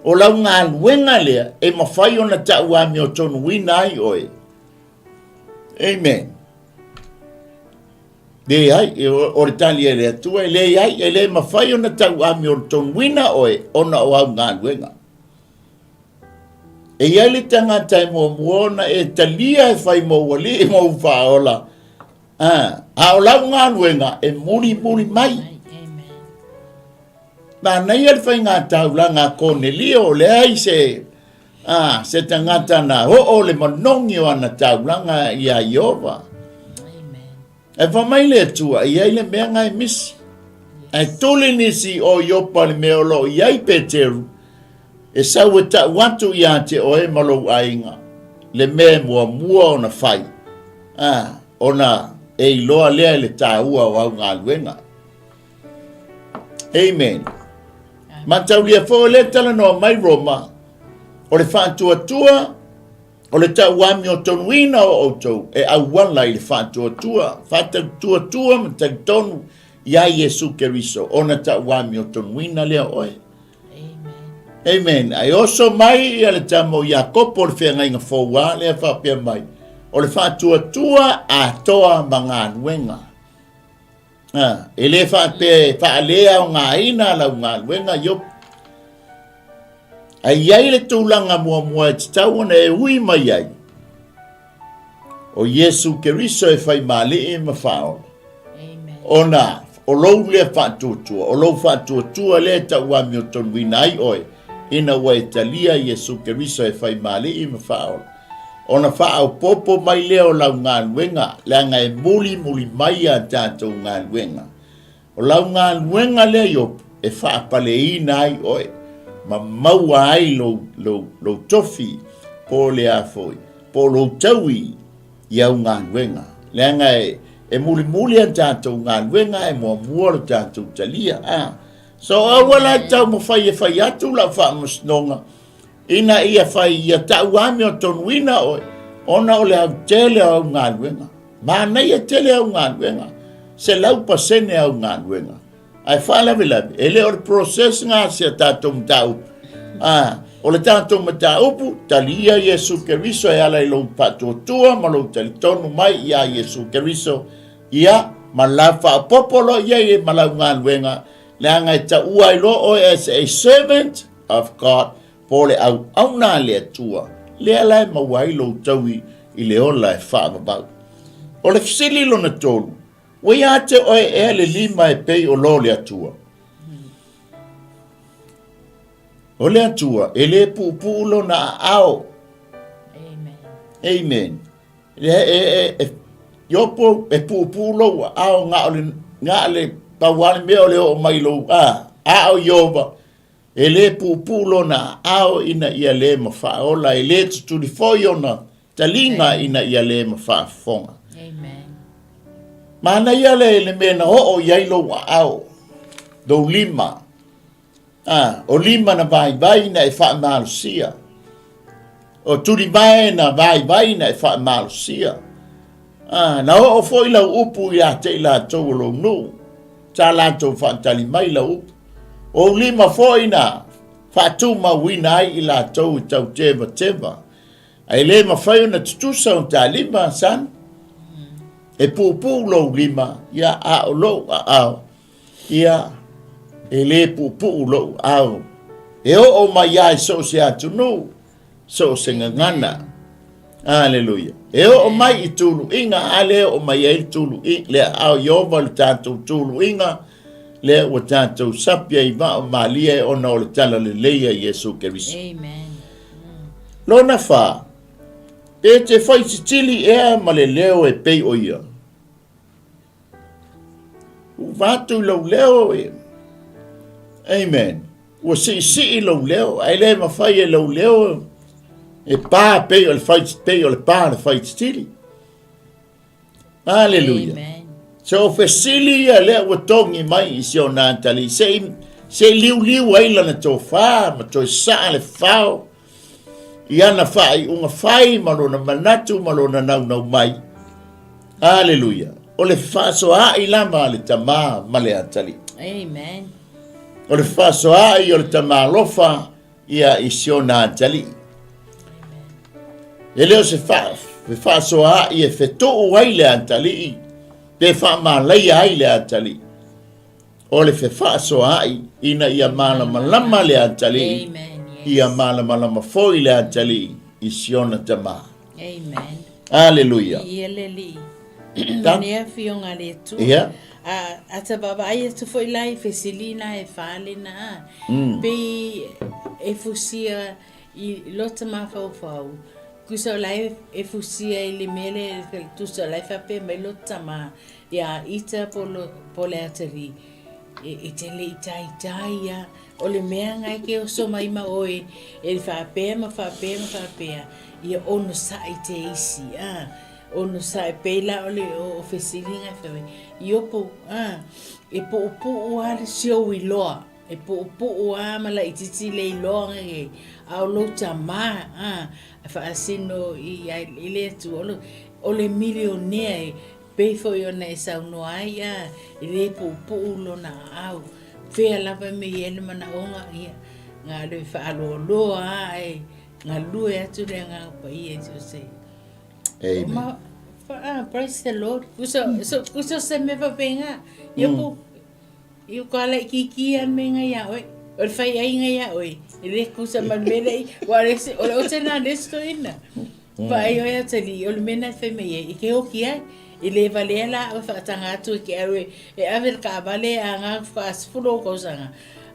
o lau galuega lea e mafai ona tau amiotonuina ai oe. Amen. Leai, o le tali a le Atua, e leai, e le mafai ona tau amiotonuina oe ona o au galuega. E i ai le tagata e muamua ona e talia e fai mou alii ma ou faaola, a, a o lau galuega e mulimuli mai. Manaia le faiga taulaga a Konelio, leai se, a, se tagata na oo le manogi o ana taulaga iā Ieova. Ae fai mai le Atua, e i ai le mea na e misi. Ae tuli nisi o Iopa le mea o lo o i ai Peteru, e sau e ta'u atu ia te oe ma lou aiga, le mea e muamua ona fai, a, ona e iloa lea i le tāua o au galuega. Amen. Mataulia foi o lea talanoa mai Roma, o le faatuatua O le tauamiotonuina o outou e auala i le faatuatua, faatuatua ma talitonu iā Iesu Keriso, ona tauamiotonuina lea o oe. Amen. Ae oso mai ia le tama o Iakopo o le feagaiga fou a lea faapea mai, o le faatuatua atoa ma galuega. A, e le faapea e faaleaogaina lau galuega Iopu. Ae i ai le tulaga muamua e tatau ona e ui mai ai, o Iesu Keriso e fai malii ma faaola. Ona o lou lea faatuatua, o lou faatuatua lea e tauamiotonuina ai oe, ina ua e talia Iesu Keriso e fai malii ma faaola. Ona faaopoopo mai lea o lau galuega, leaga e mulimuli mai a tatou galuega. O lau galuega lea Iopu e faapaleina ai oe ma maua ai lou, lou, lou tofi po o le a foi, po o lou taui i au galuega. Leaga e, e mulimuli a tatou galuega e muamua lo tatou talia. A. So aua la e taumafai e fai atu lau faamasinoga ina ia fai ia ta'u amiotonuina oe ona o le autele o au galuega. Manaia tele au galuega, 100% au galuega. Ae faalavelave, e le o le process nga si a tatou mataupu. Ah, o le tatou mataupu, talia Iesu Keriso e ala i lou faatuatua ma lou talitonu mai iā Iesu Keriso, ia, ma lau faaopoopo loa i ai ma lau galuega, leaga e taua ai loa oe as a servant of God, po o le auauna a le Atua, lea la e maua ai lou taui i le ola e faavavau. O le fesili lona tolu, ua ia te oe ea le lima e pei o lo le Atua? O le Atua, e le puupuu lona aao. Amen. Amen. E, e, e, e, Iopo, e puupuu lou aao nga o le, nga le pau lava le mea o le oo mai lou a, a o Iova, e le puupuu lona aao ina ia le mafaaola, e le tutuli foi ona taliga ina ia le mafaafofoga. Amen. Manaia le, le mea na oo i ai lou aao, lou lima, A, o lima na vaivai na e faamalosia. O tulivae na vaivai na e faamalosia. A, na oo foi lau upu ia te i latou o lou nuu, sa latou faatali mai lau upu. O ou lima foi na faatumauina ai i latou i tau tevateva. Ae le mafai ona tutusa o ta lima, son. E puupuu lou lima, ia, a o lou aao, Ia, e lē puupuu lo'u ao, e oo mai lava i so o se atunuu, so o se gagana. Aleluia. E oo mai i tuluiga, a lea e oo mai ai le tuluiga, le aao Ieova i le tatou tuluiga, lea ua tatou sapi ai i vaa o malie ona o le talalelei a Iesu Keriso. Amen. Lona fa, pe te fai sitili ea ma le leo e pei o ia. Ua atu i lou leo e. Amen. Ua siisii lou leo, ae le mafai e lou leo e pa pei o le fai, pei o le pa o le fai titili. Aleluia. Se o fesili ia lea ua togi mai i si ona atalii, se i, se i liuliu ai lana tofa ma toe saa le fao i ana faaiuga fai ma lona manatu ma lona naunau mai. Aleluia. O le fefaasoaai lava a le Tama ma le Atalii. Amen. O le fefaasoaai o le Tama alofa ia i si ona atalii. E le o se fefaasoaai e fetuu ai le atalii pe faamalaia ai le atalii. O le fefaasoaai ina ia malamalama le atalii, ia malamalama foi le atalii i si ona Tama. Amen. Aleluia. Viia le Alii. Lenei afioga a le Atua. Ia. A, a ta vaavaai atu foi la i fesili na e fa lena a. Pei e fusia i lota mafaufau, tusa o la e, e fusia i le mea lea, tusa o la e faapea mai lota tama, Ia Ita po lo, po le atalii, e, e te le i taitai ia, o le mea nga e ke oso mai ma oe, e faapea ma faapea ma faapea, ia onosai te isi, a, onosai, pei la o le o, o fesili nga e fai mai, Iopo, a, e puupuu a le siou iloa, e puupuu a ma laitiiti le iloa nga ke, a o lou tama, a, e faasino i, i le Atua, o le, o le milionea e, Pei foi ona e saunoa ai, a, e le puupuu lona aao. Fea lava e mei ai le manaoga, ia, galue faaloaloa a, ae galue atu le Agaga Paia i so o se. Amen. Ma, fa, ah, praise the Lord. Kusa, so, kusa se mea faapena. Ia po, I ko ala ikiiki a me nga ia oe. O le fai ai nga ia oe. E le kusa ma le mea lei. Ua le se, o le ote na le sto ina. Pa ai oe atali, o le mea na fai mai ai, i ke oki ai. I le valea la o whaatanga atu e ke awe, e ave le kaavale a ngā whaasfulo o kausanga.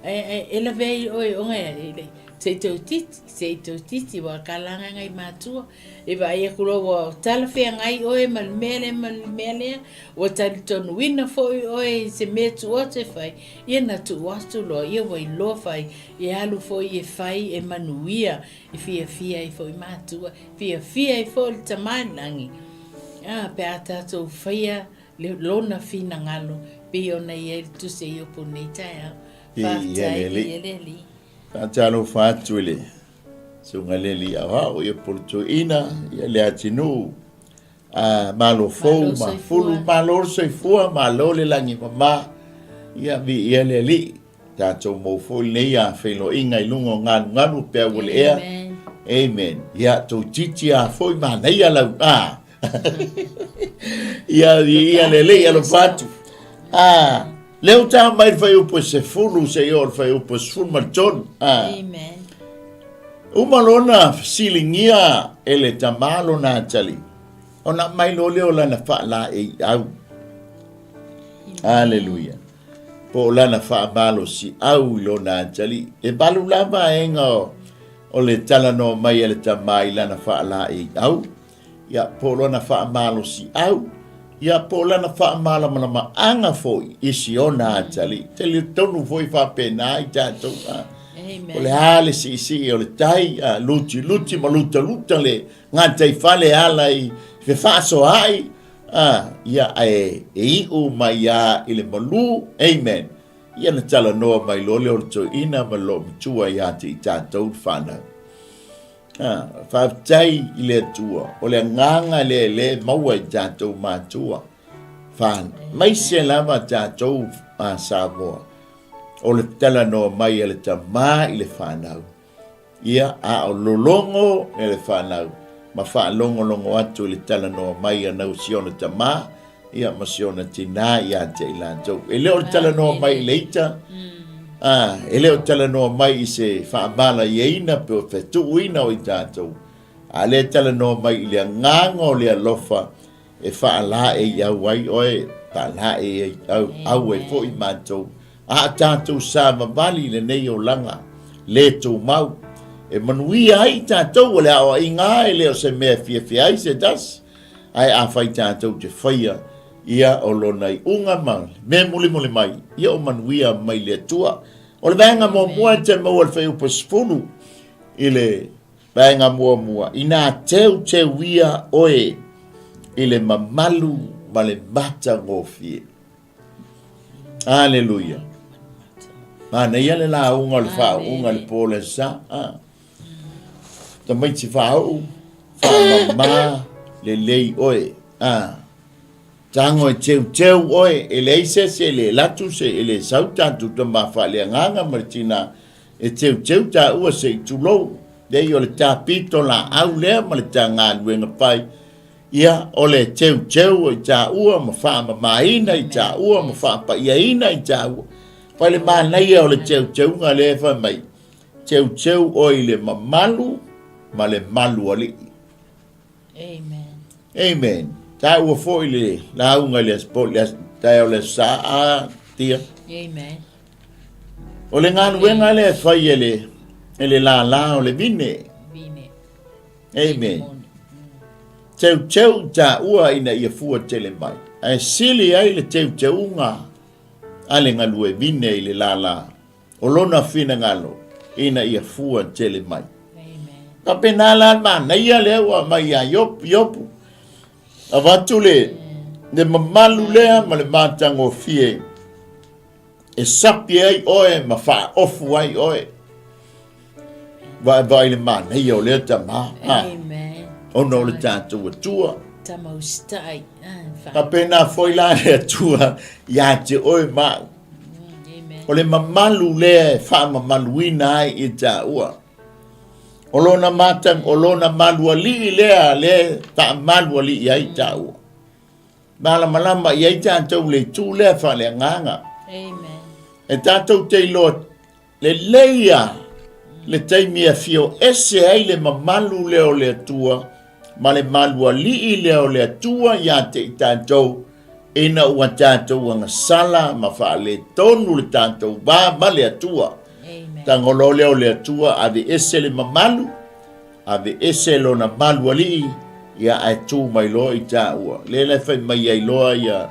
E, e, e lawe ai oe o ngai ai, le, se i tau titi, se i tau titi, wa ka langa ngai mātua. E vaai aku loa ua talafeagai oe ma le mea lea ma le mea lea, ua talitonuina foi oe i se mea tuu atu e fai, ia na tuu atu loa, ia ua iloa fai, e alu foi e fai e manuia, e fiafia ai foi matua, fiafia ai foi le Tama i le Lagi. A, pe a tatou faia le lona finagalo, pei ona i ai le Tusi a Iopo i lenei taeao. Faafetai i le Alii. Faatalofa atu i le Susuga le Alii Aoao ia Polotoeina ia le atinuu a Malo fou ma fulu malo le soifua malo le lagi mama ia viia le Alii tatou mou foi lenei a feiloaiga i luga o galugalu pea ua le ea. Amen. Ia toititi a foi manaia lau a. Ia, ia lelei alofa atu. Ah, lea ua tago mai le fuaiupu e 10 seia oo i le fuaiupu e 13. Ah. Amen. Uma lona fesiligia e le tama lona atalii, ona aumai loa lea o lana faalaeiau. Aleluia. Po o lana faamalosiau i lona atalii. E valu la vaega o, o le talanoa mai a le tama i lana faalaeiau. Ia, po o lona faamalosiau, ia, po o lana faamalamalamaanga foi i si ona atalii. Talitonu foi faapena i tatou, a. O le a le siisii o le tai, a, lutiluti ma lutaluta le gataifale e ala i fefaasoaai, a, ia, ae e iu mai lava i le malu. Amen. Ia na talanoa mai loa lea o le toeaina ma le loomatua ia te i tatou le fanau. Ah, faafetai i le Atua, o le agaga lea lea e maua i tatou matua. Faamaise lava tatou a Samoa, o le talanoa mai a le tama i le fanau. Ia, a o lologo e le fanau, ma faalogologo atu i le talanoa mai a nau si ona tama, ia ma si ona tinā ia te i latou. E le o le talanoa mai i le ita, a, e le o talanoa mai i se faamalaiaina pe o fetuuina o i tatou, a lea e talanoa mai i le agaga o le alofa e faalaeiau ai oe, faalaeiau au ai foi matou, a tatou savavali i lenei olaga le tumau, e manuia ai tatou. O le aoaiga e le o se mea e fiafia ai se tasi, Ae afai tatou te faia ia o lona iuga ma le mea mulimuli mai, ia o manuia mai le Atua. O le vaega muamua e te maua i le fuaiupu 10 i le vaega muamua, inā teuteuia oe i le mamalu ma le matagofie. Aleluia. Manaia le lauga o le faauuga i le po o le Aso Sa. Ah. Tamaiti faauu, faamama lelei oe. Ah. Tago e teuteu oe, e leai se isi e le latu se e le sau tatou tama faaleagaga ma le tina e teuteu taua se i tulou. Leai o le tapito laau lea ma le ta galuega fai. Ia, o le teuteu o i taua ma faamamaina i taua ma faapaiaina i taua. Fai le manaia o le teuteuga lea e fai mai, teuteu oe i le mamalu ma le malu alii. Amen. Amen. Taua foi le lauga i le aso po le aso taeao le aso Sa a tia. Amen. O le galuega lea e fai e le e le lālā o le vine. Vine. Amen. Teuteu taua ina ia fua tele mai. Ae sili ai le teuteuga a le galue vine i le lālā o lona finagalo ina ia fua tele mai. Faapena la le manaia lea ua aumai ia Iopu. Avatu le, le mamalu lea ma le matagofie e sapi ai oe ma faaofu ai oe. Vaevae i le manaia o lea tama. Amen. Ona o le tatou Atua. Tama usitai. Faapena foi la le Atua ia te oe ma au. Amen. O le mamalu lea e faamamaluina ai i taua. O lona mata, o lona malualii lea lea e faamalualii ai taua. Malamalama i ai tatou le itu lea faaleagaga. Amen. E tatou te iloa lelei a le taimi e afio ese ai le mamalu lea o le Atua ma le malualii lea o le Atua ia te i tatou ina ua tatou agasala ma faaletonu le tatou va ma le Atua. Amen. Tago loa lea o le Atua aveese le mamalu, aveese lona malualii, ia ae tu mai loa i taua. Lea la e fai mai ai loa ia,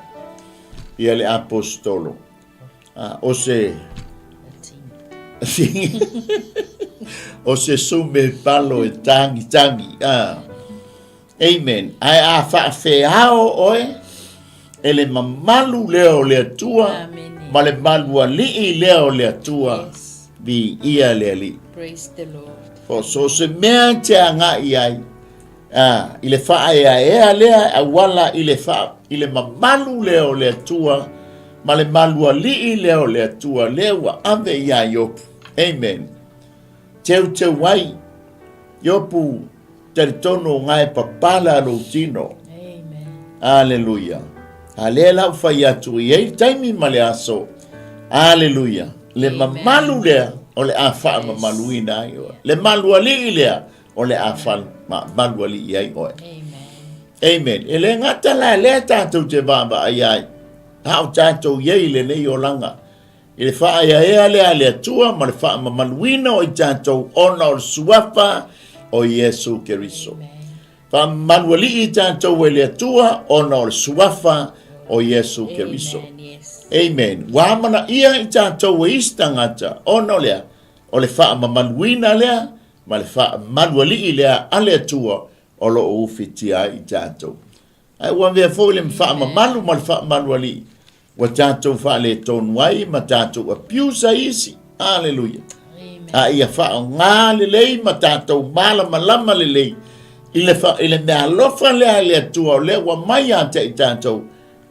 ia le aposetolo. Ah, o se o se sume palo e tangi tangi. Ah. Amen. Ae a faafeao oe e le mamalu lea o le Atua ma le malualii lea o le Atua. Yes. Viia le Alii. Praise the Lord. O so se mea e te agai ai, a, i le faaeaea lea e auala i le, faa, i le mamalu lea o le Atua ma le malualii lea o le Atua lea ua ave iā Iopu. Amen. Teuteu ai, Iopu, talitonu o nga e papala lou tino. Aleluia. A lea la ua fai atu i ai le taimi ma le aso. Aleluia. Le mamalu lea o le a faamamaluina ai oe. Le malualii lea o le a faamalualii ai oe. Amen. E le gata la lea tatou te vaavaai ai, a o tatou i ai i lenei olaga, i le faaeaea lea a le Atua ma le faamamaluina o i tatou ona o le suafa o Iesu Keriso. Faamamalualii i tatou e le Atua ona o le suafa o Iesu Keriso. Amen. Ua amanaia i tatou e isi tagata ona o le a? O le faamamaluina lea ma le faamalualii lea a le Atua o lo o ufitia ai i tatou. Ae ua avea foi le faamamalu ma le faamalualii ua tatou faaletonu ai ma tatou abuse ai isi. Aleluia. A ia faaaoga lelei ma tatou malamalama lelei i le, fa, i le meaalofa lea a le Atua o lea ua mai ia te i tatou,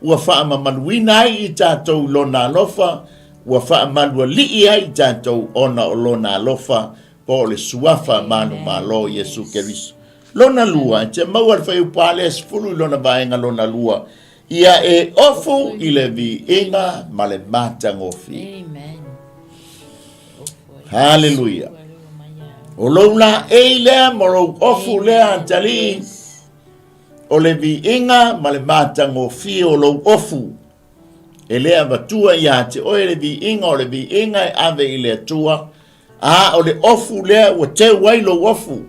ua faamamaluina ai i tatou i lona alofa, ua faamalualii ai i tatou ona o lona alofa, po o le suafa manumalo o Iesu Keriso. Lona lua, e te maua le fuaiupu a lea 10 i lona vaega lona lua, ia e ofu i le viiga ma le matagofie. Haleluia. O lou laei lea ma lou ofu lea, Atalii, o le viiga ma le matagofie o lou ofu. E le avatua ia te oe le viiga o le viiga e ave i le Atua, A o le ofu lea ua teu ai lou ofu.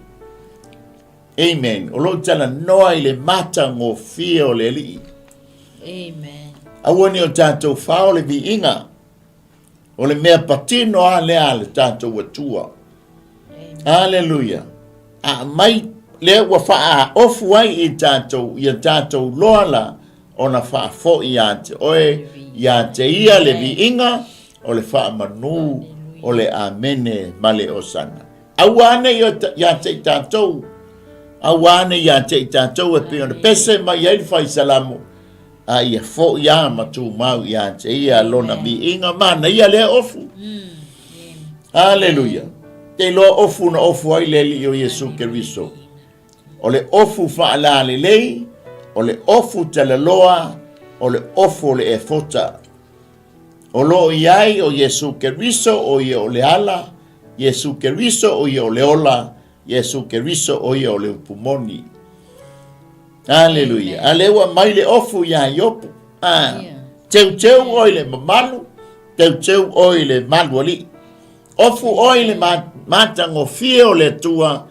Amen. O lou talanoa i le matagofie o le Alii. Amen. Aua ne i o tatou fao le viiga. O le mea patino a lea a le tatou Atua. Aleluia. A mai lea ua faaofu ai i tatou, ia tatou loa la, ona faafoi ia te oe, ia te ia le viiga, o le faamanu, o le amene ma le osana. Aua ne i ia te i tatou, aua ne i ia te i tatou e pei ona pese mai ai le fai salamo, a ia foi a ma tumau ia te ia lona viiga manaia lea ofu. Aleluia. Te iloa ofu na ofu ai le Alii o Iesu Keriso. O le ofu faalalelei, o le ofu talaloa, o le ofu o le efota. O lo o i ai o Iesu Keriso o ia o le ala, Iesu Keriso o ia o le ola, Iesu Keriso o ia o le upu moni. Aleluia. A lea ua mai le ofu iā Iopu. A, teuteu oe i le mamalu, teuteu oe i le malualii. Ofu oe i le matagofie o le Atua,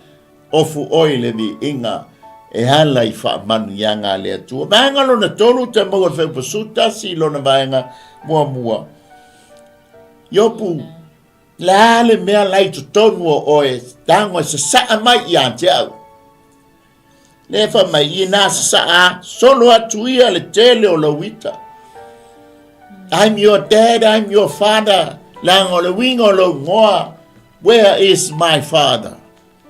Ofu oe i le viiga e ala i faamanuiaga a le Atua. Vaega lona tolu, te maua le Fuaiupu 11 i lona vaega muamua. Iopu, le a le mea la i totonu o oe, tago e sasaa mai ia te au. Le fai mai, inā sasaa solo atu ia le tele o lou ita. I'm your dad, I'm your father. Leaga o le uiga o lou igoa, where is my father?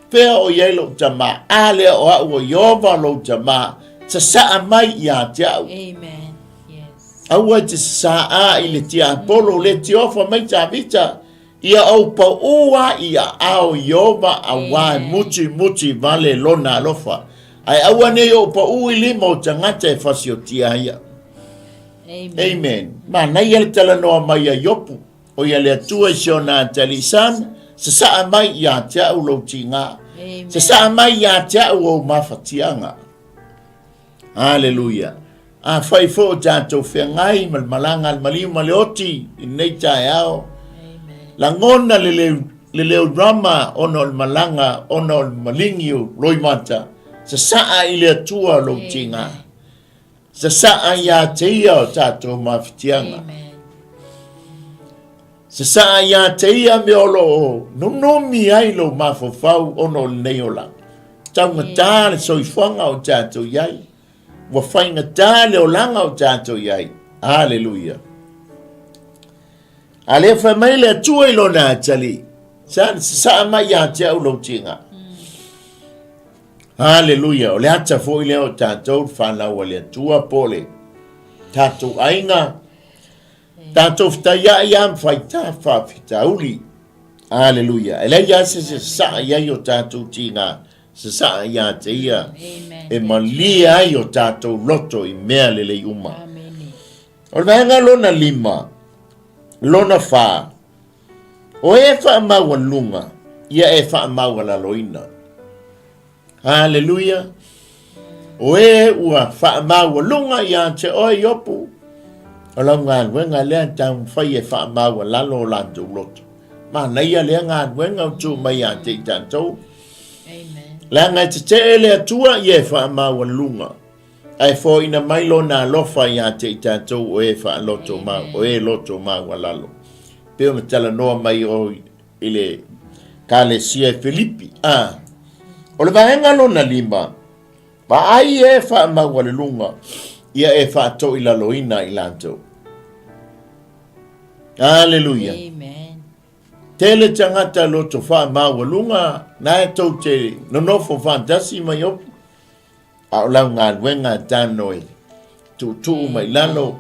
Fea o i ai lou tama? A lea o au o Ieova lou tama, sasaa mai ia te au. Amen. Yes. Aua e te sasaa i le tiapolo, le tiofa mai Tavita, ia ou paū a i aao o Ieova auā e muti muti vale lona alofa. Ae aua nei ou paū i lima o tagata e fasiotia ai au. Amen. Amen. Manaia le talanoa mai a Iopu. O ia le Atua i si ona atalii Son, sasaa mai ia te au lou tiga. Sasaa mai ia te au ou mafatiaga. Aleluia. Afai foi o tatou feagai ma le malaga a le maliu ma le oti i lenei taeao, lagona le leo, le leo rama ona o le malaga, ona o le maligi o loimata, sasaa i le Atua lou tiga. Sasaa ia te ia o tatou mafatiaga. Sasaa ia te ia mea o lo o nunumi ai lou mafaufau ona o lenei olaga. Taugata le soifuaga o tatou i ai. Ua faigata le olaga o tatou i ai. Aleluia. A lea fai mai le Atua i lona atalii, sa sasaa mai ia te au lou tiga. Aleluia! O le ata foi lea o tatou le fanau a le Atua po o le tatou aiga, tatou fetaiai lava ma faita faafitauli. Aleluia! E leai lava se isi e sasaa i ai o tatou tiga. Sasaa ia te ia e malie ai o tatou loto i mea lelei uma. O le vaega lona lima, lona fa, o e faamaualuga, ia e faamaualaloina. Haleluia! O e ua faamaualuga ia te oe Iopu, o lau galuega lea taumafai e faamaualalo o latou loto. Manaia lea galuega o tuu mai ia te i tatou. Leaga e tetee le Atua ia e faamaualuga, ae foaina mai lona alofa ia te i tatou o e faaloto mau, o e loto maualalo. Pei ona talanoa mai o i le Kalesia e Filipi. A, o le vaega lona lima, vaai e faamaualuluga, ia e faatoilaloina i latou. Aleluia. Amen. Tele tagata loto faamaualuga na e tou te nonofo faatasi ma Iopu. A o lau galuega e tano e tuutuu mai lalo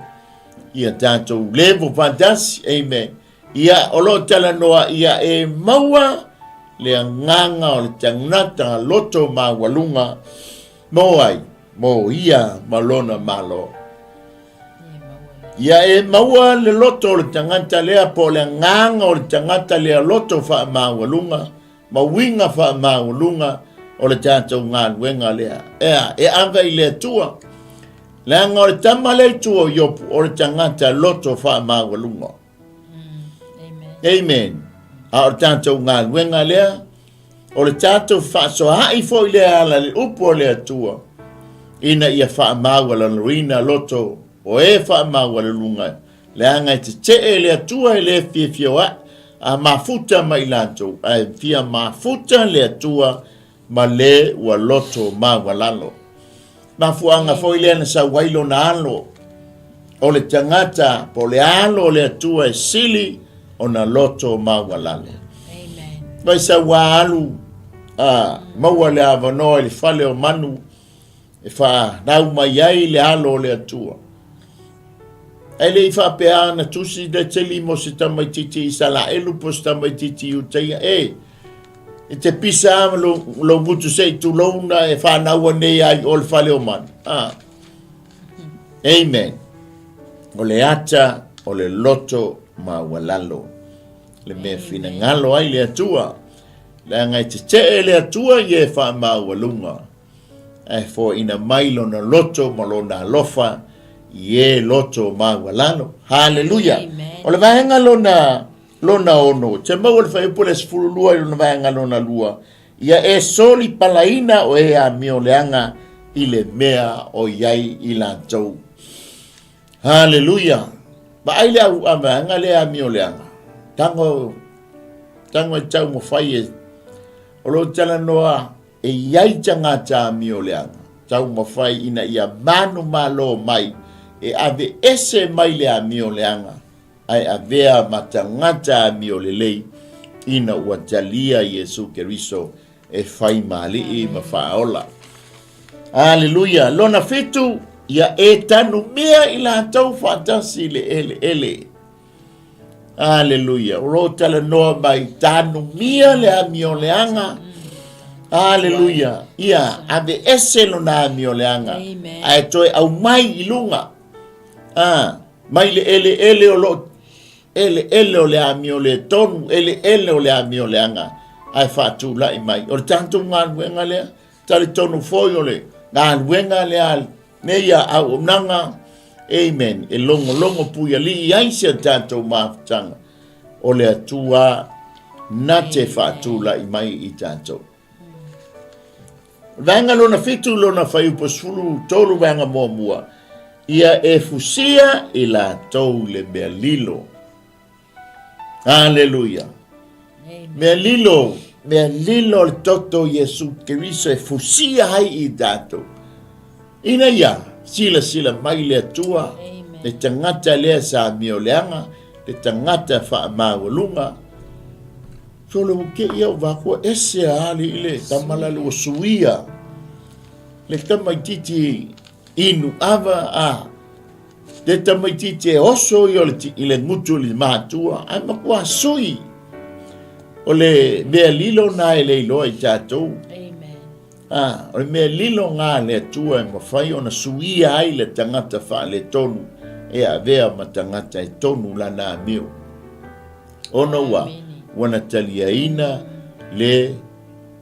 ia tatou levo faatasi. Amen. Ia, o lo o talanoa ia e maua le agaga o le tagata loto maualuga mo ai, mo ia ma lona Malo. Ia e maua le loto o le tagata lea po o le agaga o le tagata lea loto faamaualuga ma uiga faamaualuga o le tatou galuega lea. Ea, e ave i le Atua. Leaga o le tama lea i tua o Iopu, o le tagata loto faamaualuga. Mm, amen. Amen. A o le tatou galuega lea, o le tatou faasoaai foi lea ala le upu o le Atua, ina ia faamaualaloina loto o e faamaualuluga, leaga e tetee le Atua e le fiafia a mafuta ma i latou, ae fia mafuta le Atua ma le ua loto maualalo. Mafuaaga foi lea na sau ai lona alo, o le tagata po o le alo o le Atua e sili ona loto maualalo. Vai sau a alu a maua le avanoa i le fale o manu e whanau mai ai le alo o le Atua. Ae le i faapea ana tusi le teli mo se tamaititi Isalaelu po se tamaititi Iutaia, e, e te pisa a lo, lo gutu se i tulouna e whanaua nei ai o le fale o manu. Ah. Amen. O le ata o le loto maualalo. Le mea finagalo ai le Atua. Leaga e tetee le Atua i e whaamaualuga. Ae foaina mai lona loto ma lona alofa i e loto maualalo. Haleluia! O le vaega lona, lona ono, te maua le fuaiupu le 12 i lona vaega lona lua, ia e soli palaina o e amio leaga i le mea o i ai i latou. Haleluia! Vaai le au a vaega le amio leaga. Tago, tago e taumafai e, o lo o talanoa E i ai tagata amio leaga, taumafai ina ia manumalo mai e aveese mai le amio leaga, ae avea ma tagata amio lelei ina ua talia Iesu Keriso e fai ma Alii ma Faaola. Aleluia! Lona fitu, ia e tanumia i latou faatasi i le eleele. Aleluia. O lo o talanoa mai, tanumia le amio leaga. Aleluia. Ia, ave ese lona amio leaga. Ae toe aumai i luga. Ah, mai le eleele o lo eleele o le amio le tonu, eleele o le amio leaga. Ae faatulai mai. O le tatou galuega lea, talitonu foi o le galuega lea Nei a auaunaga, amen, e logologo puialii ai si a tatou mafutaga, o le Atua na te faatulai mai i tatou. Vaega lona fitu lona fuaiupu 13 vaega muamua, ia e fusia i latou le mea lilo. Aleluia. Mea lilo, mea lilo o le toto o Iesu Keriso e fusia ai i tatou. Ina ia silasila mai le Atua, le tagata lea sa mioleaga, le tagata faamaualuga, solo ua kei au vakua ese a ali i le tama la le ua suia, le tamaititi inu ava a Te tamaitiiti e oso ia o le, i le gutu o le matua, ae matua sui. O le mea lilo na e le iloa i tatou. Amen. A, o le mea lilo gā a le Atua e mafai ona suia ai le tagata faaletonu e avea ma tagata e tonu lana amio. Ona ua, ua na taliaina le,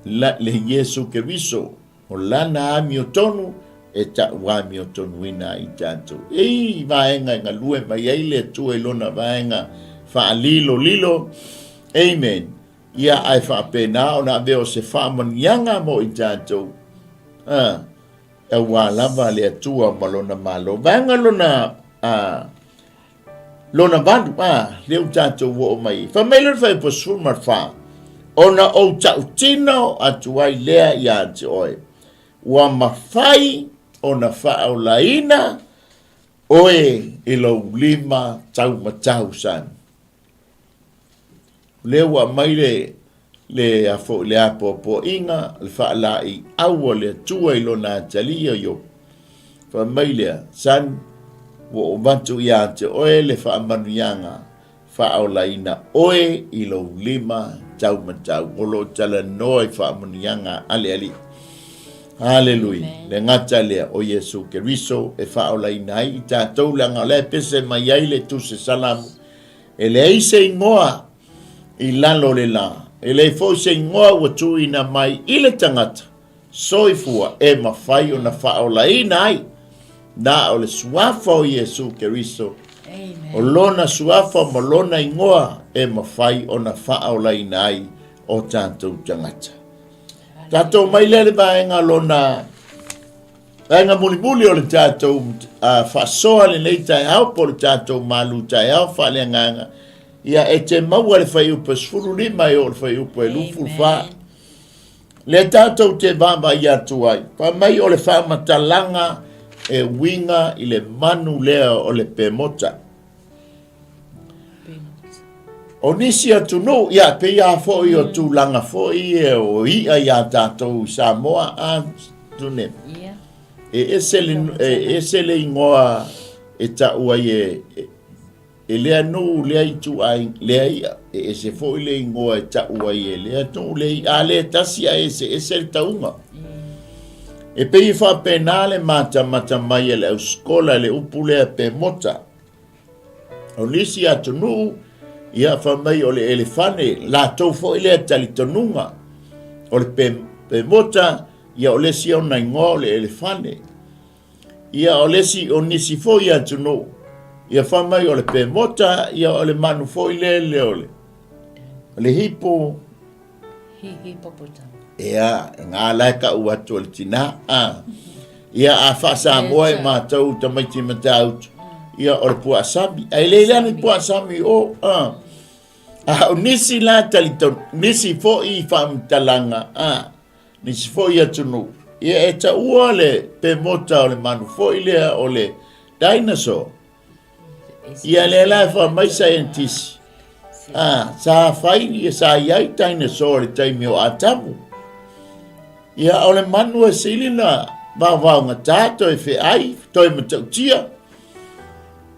la, le Iesu Keriso, o lana amiotonu e ta'u amiotonuina ai tatou. E i vaega e galue mai ai le Atua i lona vaega faalilolilo. Amen. Ia, ae faapena ona avea o se faamanuiaga mo i tatou, a, auā lava le Atua ma Lona Malo. Vaega lona, a, lona valu, a, lea ua tatou oo mai ai. Fai mai le Fuaiupu 14, Ona ou tautino atu ai lea iā te oe, ua mafai ona faaolaina oe i lou lima taumatau sani. O lea ua aumai le, le, a foi, le apoapoaiga, le faalaeiau a le Atua i lona atalii o Iopo. Fai mai lea, Son, ua ou avatu iā te oe le faamanuiaga faaolaina oe i lou lima taumatau. O lo o talanoa i faamanuiaga a le Alii. Haleluia. Le gata lea o Iesu Keriso e faaolaina ai i tatou, leaga o la e pese mai ai le Tusi Salamu E leai se igoa i lalo o le lā, e leai foi se igoa ua tuuina mai i le tagata soifua e mafai ona faaolaina ai, na o le Suafa o Iesu Keriso, o Lona Suafa ma Lona igoa e mafai ona faaolaina ai o tatou tagata. Tatou mai lea le vaega lona Vaega mulimuli o le tatou uh, faasoa lenei taeao po o le tatou malu taeao faaleagaga, ia e te maua le fuaiupu e 15 e oo le fuaiupu e 24. Lea tatou te vaavaai atu ai, fai mai o le faamatalaga e uiga i le manu lea o le pemota. O nisi atunuu, ia, pei lava foi o tulaga foi ia o i'a iā tatou i Samoa, a, Tune, e ese le, e ese le igoa e ta'u ai e, e lea nuu, lea ituaiga, lea i'a, e ese foi le igoa e ta'u ai e lea nuu, lea i'a, a le tasi ae eseese le tauga. E pei e faapena le matamata mai a le ausikola i le upu lea pemota. O nisi atunuu, ia fai mai o le elefane, latou foi lea talitonuga. O le pe, pemota, ia o le isi ona igoa o le elefane. Ia o le isi, o nisi foi atunuu, ia fai mai o le pemota, ia o le manu foi lea le o le, o le hipo, Hihipopotamu. Ea, ngā la e kau atu o le tinā. A. Ia, a whaasamoa e mātou tamaiti matautu. Ia, o le puasami. Ai le ilea ni puasami o. A. A o nisi la talito, nisi foi i whaamtalanga. A. Nisi foi atunu. Ia, e ta ua le pemota o le manu foi lea o le dinosaur. Ia lea la e fai mai saienitisi, a, sa fai, ia sa i ai dinosaur i le taimi o Atamu. Ia o le manu e sili na vaovaogatā toe feai, toe matautia.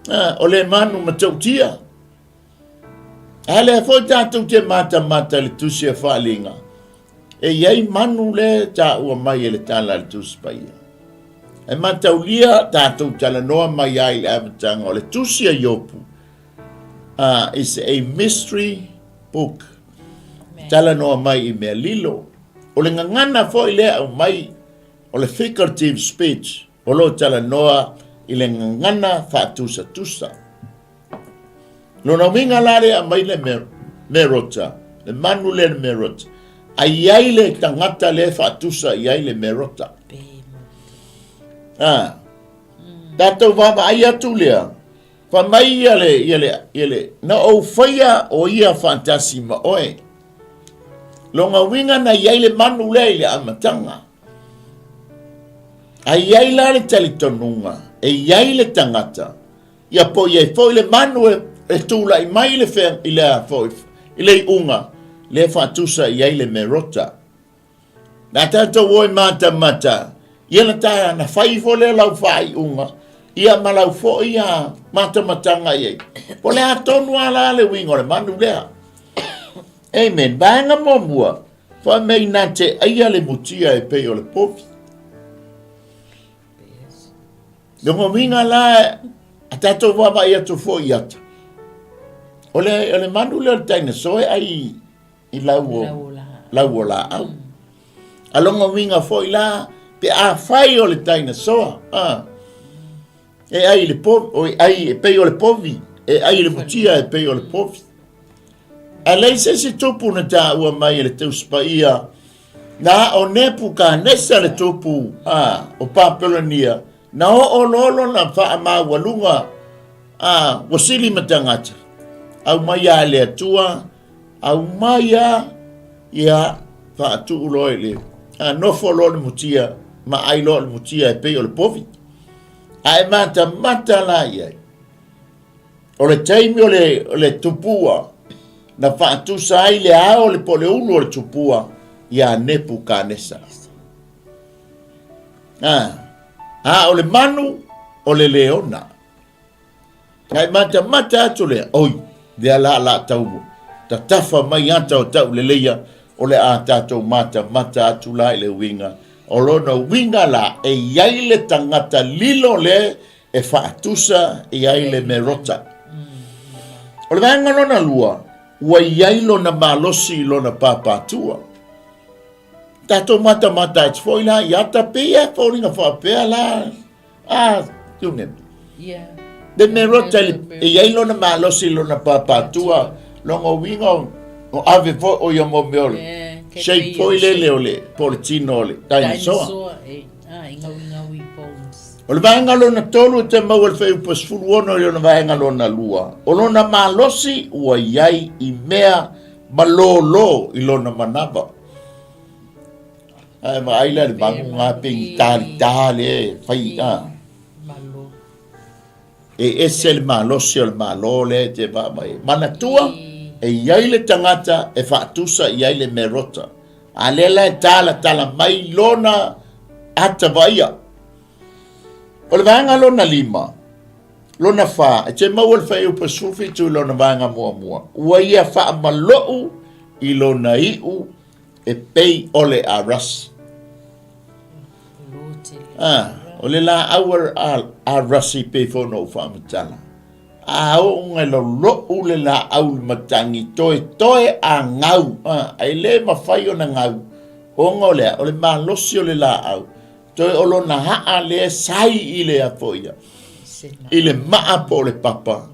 A, o le manu matautia. A lea foi tatou te matamata i le tusi a Faaliga, e i ai manu lea e taua mai e le tala a le Tusi Paia. E mataulia tatou talanoa mai ai i le amataga o le tusi a Iopu, uh, is a mystery book. Talanoa mai i mea lilo. O le gagana foi lea aumai o le figurative speech, o lo o talanoa i le gagana faatusatusa. Lona uiga la lea aumai le merota, le manu lea le merota. A i ai le tagata lea e faatusa i ai le merota. Ah. Tatou vaavaai atu lea, fai mai ia le, ia le, ia le, na ou faia o ia faatasi ma oe. Lona uiga na i ai le manu lea i le amataga. A i ai la le talitonuga, e i ai le tagata, Ia po i ai foi le manu e, e tulai mai i le fea, i le a foi, i le iuga, lea e faatusa i ai le merota. Na tatou o e matamata, ia na taea na fai ifo lea lau faaiuga, ia ma lau foi a matamataga i ai. Po le a tonu a la le uiga o le manu lea. Amen. Vaega muamua. Fai mai na te aia le mutia e pei o le povi. Lona uiga la, a tatou vaavaai atu foi i ata, o le, o le manu lea o le dinosaur e ai i lau o, lau o laau. A lona uiga foi la, pe afai o le dinosaur, a, e ai i le povi, o e ai e pei o le povi, e ai i le mutia e pei o le povi. A leai se isi tupu na taua mai e le Tausi Paia, na o Nepukanesa le tupu a, o Papelonia, na oo loa lona faamaualuga a, ua sili ma tagata. Aumai a e le Atua, aumai a, ia, faatuu loa i le, a, nofo loa le mutia, ma ai loa le mutia e pei o le povi. A e matamata la i ai. O le taimi o le, o le tupua, na faatusa ai le ao le po o le ulu o le tupua iā Nepukanesa. A, a o le manu, o le leona. Ae matamata atu lea, oi, lea la la tau tatafa mai ata o tau leleia, o le a tatou matamata atu la i le uiga. O lona uiga la, e i ai le tagata lilo le e faatusa i ai le Merota. O le vaega lona lua, ua i ai lona malosi i lona pāpātua. Tatou matamata atu foi la i ata pei e foliga faapea la a tune. Yeah. Le Merota e i ai lona malosi i lona pāpātua, lona uiga o ave foi o ia mo mea o le shape foi lele o le po o le tino o le dinosaur. Dinosaur, eh. Ah, i ngauingaui bones. O le vaega lona tolu e te maua i le fuaiupu 16 i lona vaega lona lua, o lona malosi ua i ai i mea malōlō i lona manava. Ae vaai la le vagu ngā pengi talitā le fai a. E ese le malosi o le malo lea e te vaavaai ai. Manatua, e i ai le tagata e faatusa i ai le merota. A lea la e talatala mai lona ata vaaia. O le vaega lona lima, lona fa, e te maua le fuaiupu 17 i lona vaega muamua, ua ia faamalou i lona iu e pei o le arasi. Ah, o le laau arasi pei foi ona ou faamatala. A oo ngai lolo'u le laau i le matagi, toetoe a gau, a, e le mafai ona gau, ona o le a? O le malosi o le laau, toe o lona haa lea e sai i le a foi ia, i le maa po o le papa,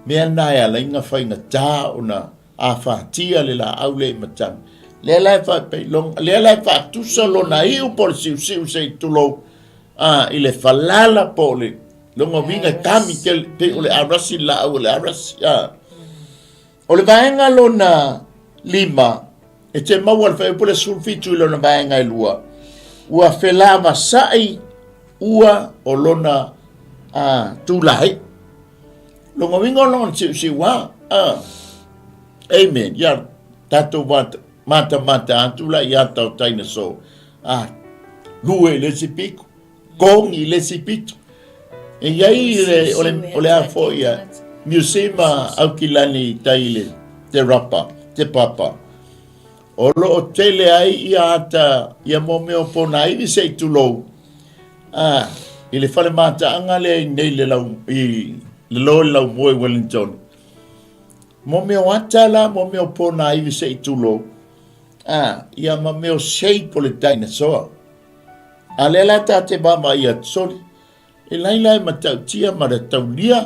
mea na e ala ai ona faigata ona afatia le laau lea i matagi. Lea la e faapei, lea la e faatusa lona iu po o le siusiu se i tulou, a, i le falala po o le Lona uiga e kami tele, pei o le arasi le laau o le arasi. A. O le vaega lona lima, e te maua le fuaiupu le 17 i lona vaega e lua, ua felavasaʻi ua o lona a, tulahi. Lona uiga o lona siusiuā. A. Amen. Ia tatou matamata atu la i ata o dinosaur. A, lue i le isi piko. Kogi i le isi pito. E i ai le, o le, o le a foi ia, museum a Aukilani i tai i le Te Rapa, Te Papa. O lo o tele ai ia ata, ia mō mea o ponaiwi se i tulou, a, i le whare mātaanga lea i nei le lau, i le loa i Laumua i Wellington. Mō mea o ata la, mō mea o ponaiwi se i tulou, a, ia ma mea o shape o le dinosaur. A lea la ta te vaavaai atu, soli, e laila e matautia ma le taulia,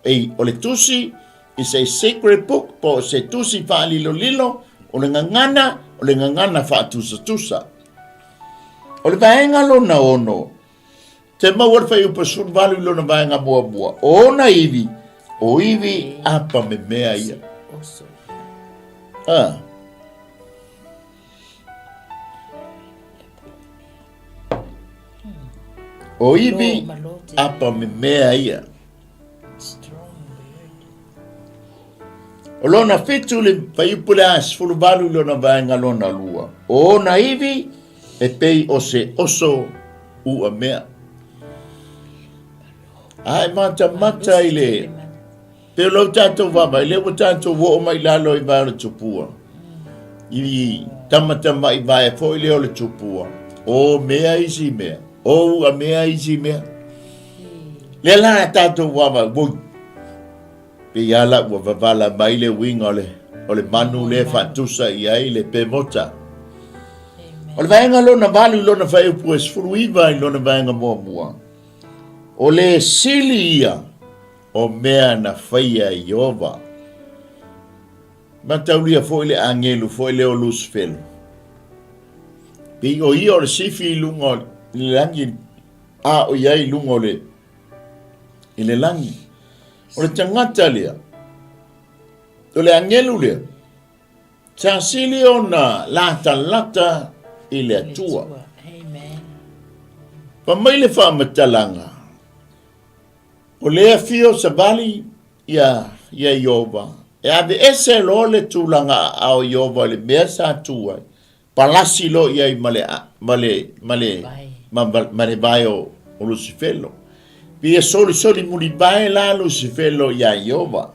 ei, o le tusi, is a sacred book, po o se tusi faalilolilo, o le gagana, o le gagana faatusatusa. O le vaega lona ono, te maua le fuaiupu 18 i lona vaega muamua, o ona ivi, o ivi apa memea ia. Ah. O ivi apa memea ia. O lona fitu le fuaiupu le a 18 i lona vaega lona lua. O ona ivi e pei o se oso uamea. A e matamata i le Pei o lau tatou vaavaai, lea ua tatou oo mai i lalo i vae o le tupua. I tamatamai vae foi lea o le tupua, o mea isi mea, o ua mea isi mea. Lea la tatou vaavaai, oi, pei lava la ua vavala mai le uiga o le, o le manu lea e faatusa i ai le pemota. O le vaega lona valu i lona faaiupu e 19 i lona vaega muamua, o le sili ia o mea na faia e Ieova. Mataulia foi le agelu foi lea o Lusifelo. Pei o ia o le sifi i luga o le lagi, a o ia i luga o le, i le lagi. O le tagata lea, o le agelu lea, sa sili ona latalata i le Atua. Fai mai le faamatalaga, o le afio savali ia, ia Ieova, e aveese loa le tulaga aao Ieova i le mea sa tu ai, palasi loa i ai ma le, ma le, ma le, ma, ma le vae o, o Lusifelo. Pei e solisoli mulivae la Lusifelo iā Ieova.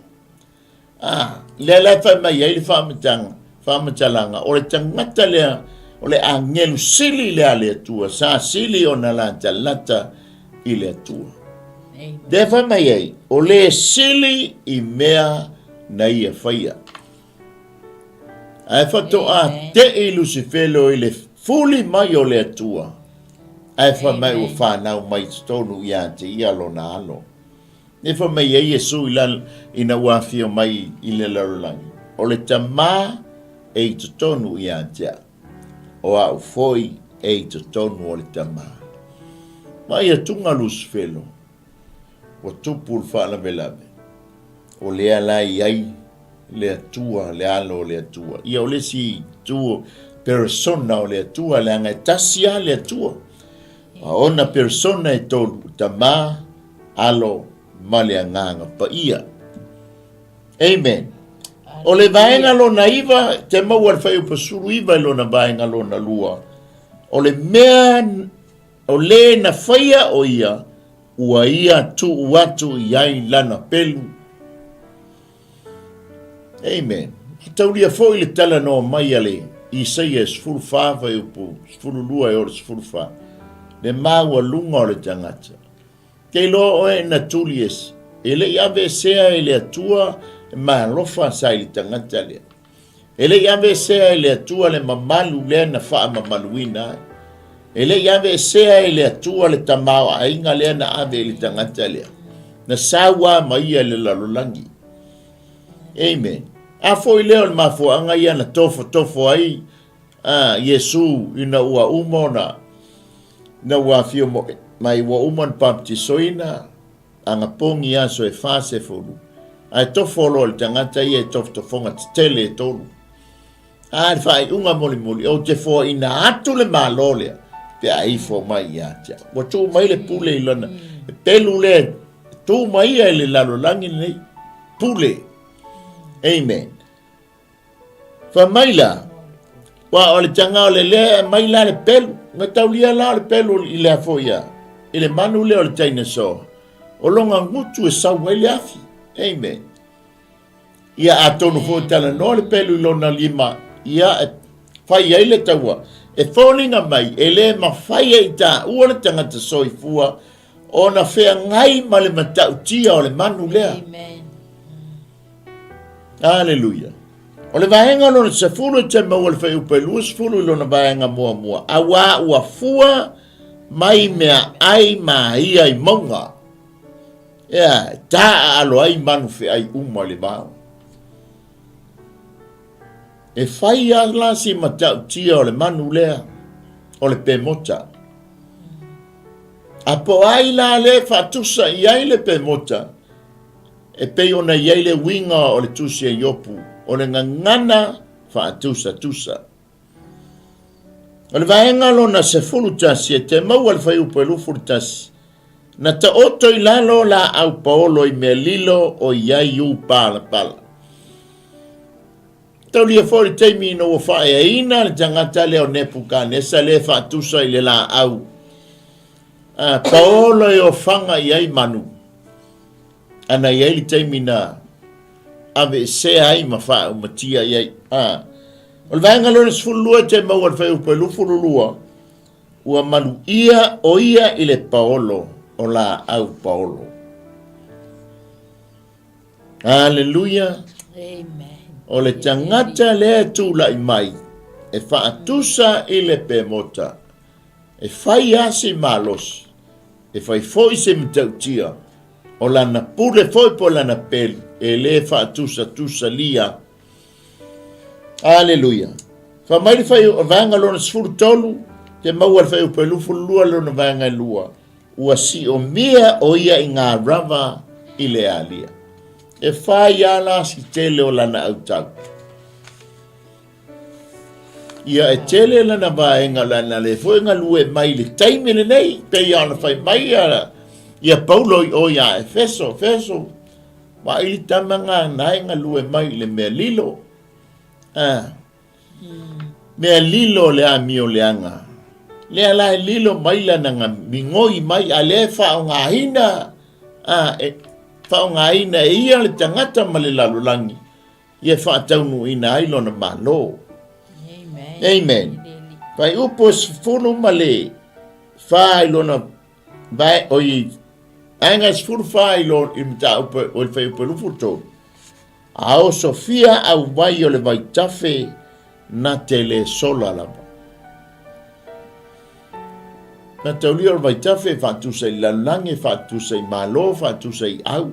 A, lea la e fai mai ai le faamatalaga, faamatalaga, o le tagata lea, o le agelu sili lea a le Atua, sa sili ona latalata i le Atua. Lea e fai mai ai, o le sili i mea na ia faia. Ae faatoa tei Lusifelo i le fuli mai o le Atua, ae fai mai ua fanau mai totonu ia te ia lona alo. E fai mai ai Iesu i lalo, ina ua afio mai i le lalolagi, O le Tama e i totonu ia te au, o au foi e i totonu o le Tama. Vaai atuga Lusifelo, ua tupu le faalavelave, o lea la e i ai le Atua, le Alo o le Atua. Ia o le isi itu persona o le Atua, leaga e tasi lava le Atua. A ona persona e tolu, Tama, Alo ma le Agaga Paia. Amen. O le vaega lona iva, te maua le fuaiupu 19 i lona vaega lona lua. O le mea, o le na faia o ia, ua ia tuu atu i ai lana pelu. Amen. Taulia foi le talanoa mai a le Isaia 14 fuaiupu 12 e oo i le 14. Le maualuga o le tagata. Ke iloa oe na tuli ese, e le i aveesea e le Atua e maalofa sa i le tagata lea. E le i aveesea e le Atua le mamalu lea na faamamaluina ai. E le i aveesea e le Atua le tamaoaiga lea na ave i le tagata lea. Na sau lava ma ia i le lalolagi. Amen. A foi lea o le mafuaaga ia na tofotofo ai a Iesu ina ua uma ona ina ua afio mai ua uma ona baptisoina agapogi aso e 40 ae tofo loa le tagata ia i tofotofoga tetele e tolu. A le faaiuga mulimuli, ou te foaina atu le Malo lea pe a ifo mai ia te au. Ua tuu mai le pule i lona pelu lea, tuu mai ia i le lalolagi lenei, pule. Amen. Fai mai la, ua o le taga o le lea e mai la le pelu, na taulia la o le pelu i le afo ia, i le manu lea o le dinosaur, o lona gutu e sau ai le afi. Amen. Ia atonu foi talanoa le pelu i lona lima, ia e fai ai le taua. E foliga mai, e le mafai e i taua le tagata soifua ona feagai ma le matautia o le manu lea. Amen. Aleluia. O le vaega lona 10 e te maua le fuaiupu e 20 i lona vaega muamua, auā ua fua mai meaai ma ia i mauga. Ea, e taaalo ai manu feai uma i le vao. E fai lava la si matautia o le manu lea, o le pemota. A po o ai la lea e faatusa i ai le pemota, e pei ona i ai le uiga o le tusi a Iopu, o le gagana faatusatusa. O le vaega lona 11 e te maua le fuaiupu e 21, na taoto i lalo laau paolo i mea lilo o i ai u palapala. Taulia foi le taimi ina ua faaeaina le tagata lea o Nepukanesa lea e faatusa i le laau a paolo e ofaga i ai manu. Ana i ai le taimi na aveesea ai ma faaumatia i ai. A. O le vaega lona 12 e te maua i le fuaiupu e 22, ua maluia o ia i le paolo o laau paolo. Aleluia! Amen. O le tagata lea e tulai mai e faatusa i le pemota, e fai lava si malosi, e fai foi se matautia, o lana pule foi po o lana pelu, e le faatusatusalia. Aleluia! Fai mai le fai, vaega lona 13, te maua le fuaiupu e 22 lona vaega e lua, Ua siomia o ia i ngā rava i le alia. E whai a la si tele o lana autau. Ia e tele lana vaenga lana le foi galue mai le taimi lenei, pei ona fai mai ia, ia Paulo i o ia Efeso, Efeso, vaai le tama ngā nae galue mai i le mea lilo. Ah. Mea lilo o le amio leaga. Lea la e lilo mai lana migoi mai, a lea e faaaogaina, a, e faaaogaina e ia le tagata ma le lalolagi, ia faataunuuina ai lona Malo. Amen. Amen. Fuaiupu e 14 i lona vae, oi, vaega e 14 i lo, i mataupu, o le fuaiupu e 23. A osofia auwai o le vaitafe na te le sola lava. Na taulia o le vaitafe e faatusa i lalolagi, e faatusa i malo, faatusa i au.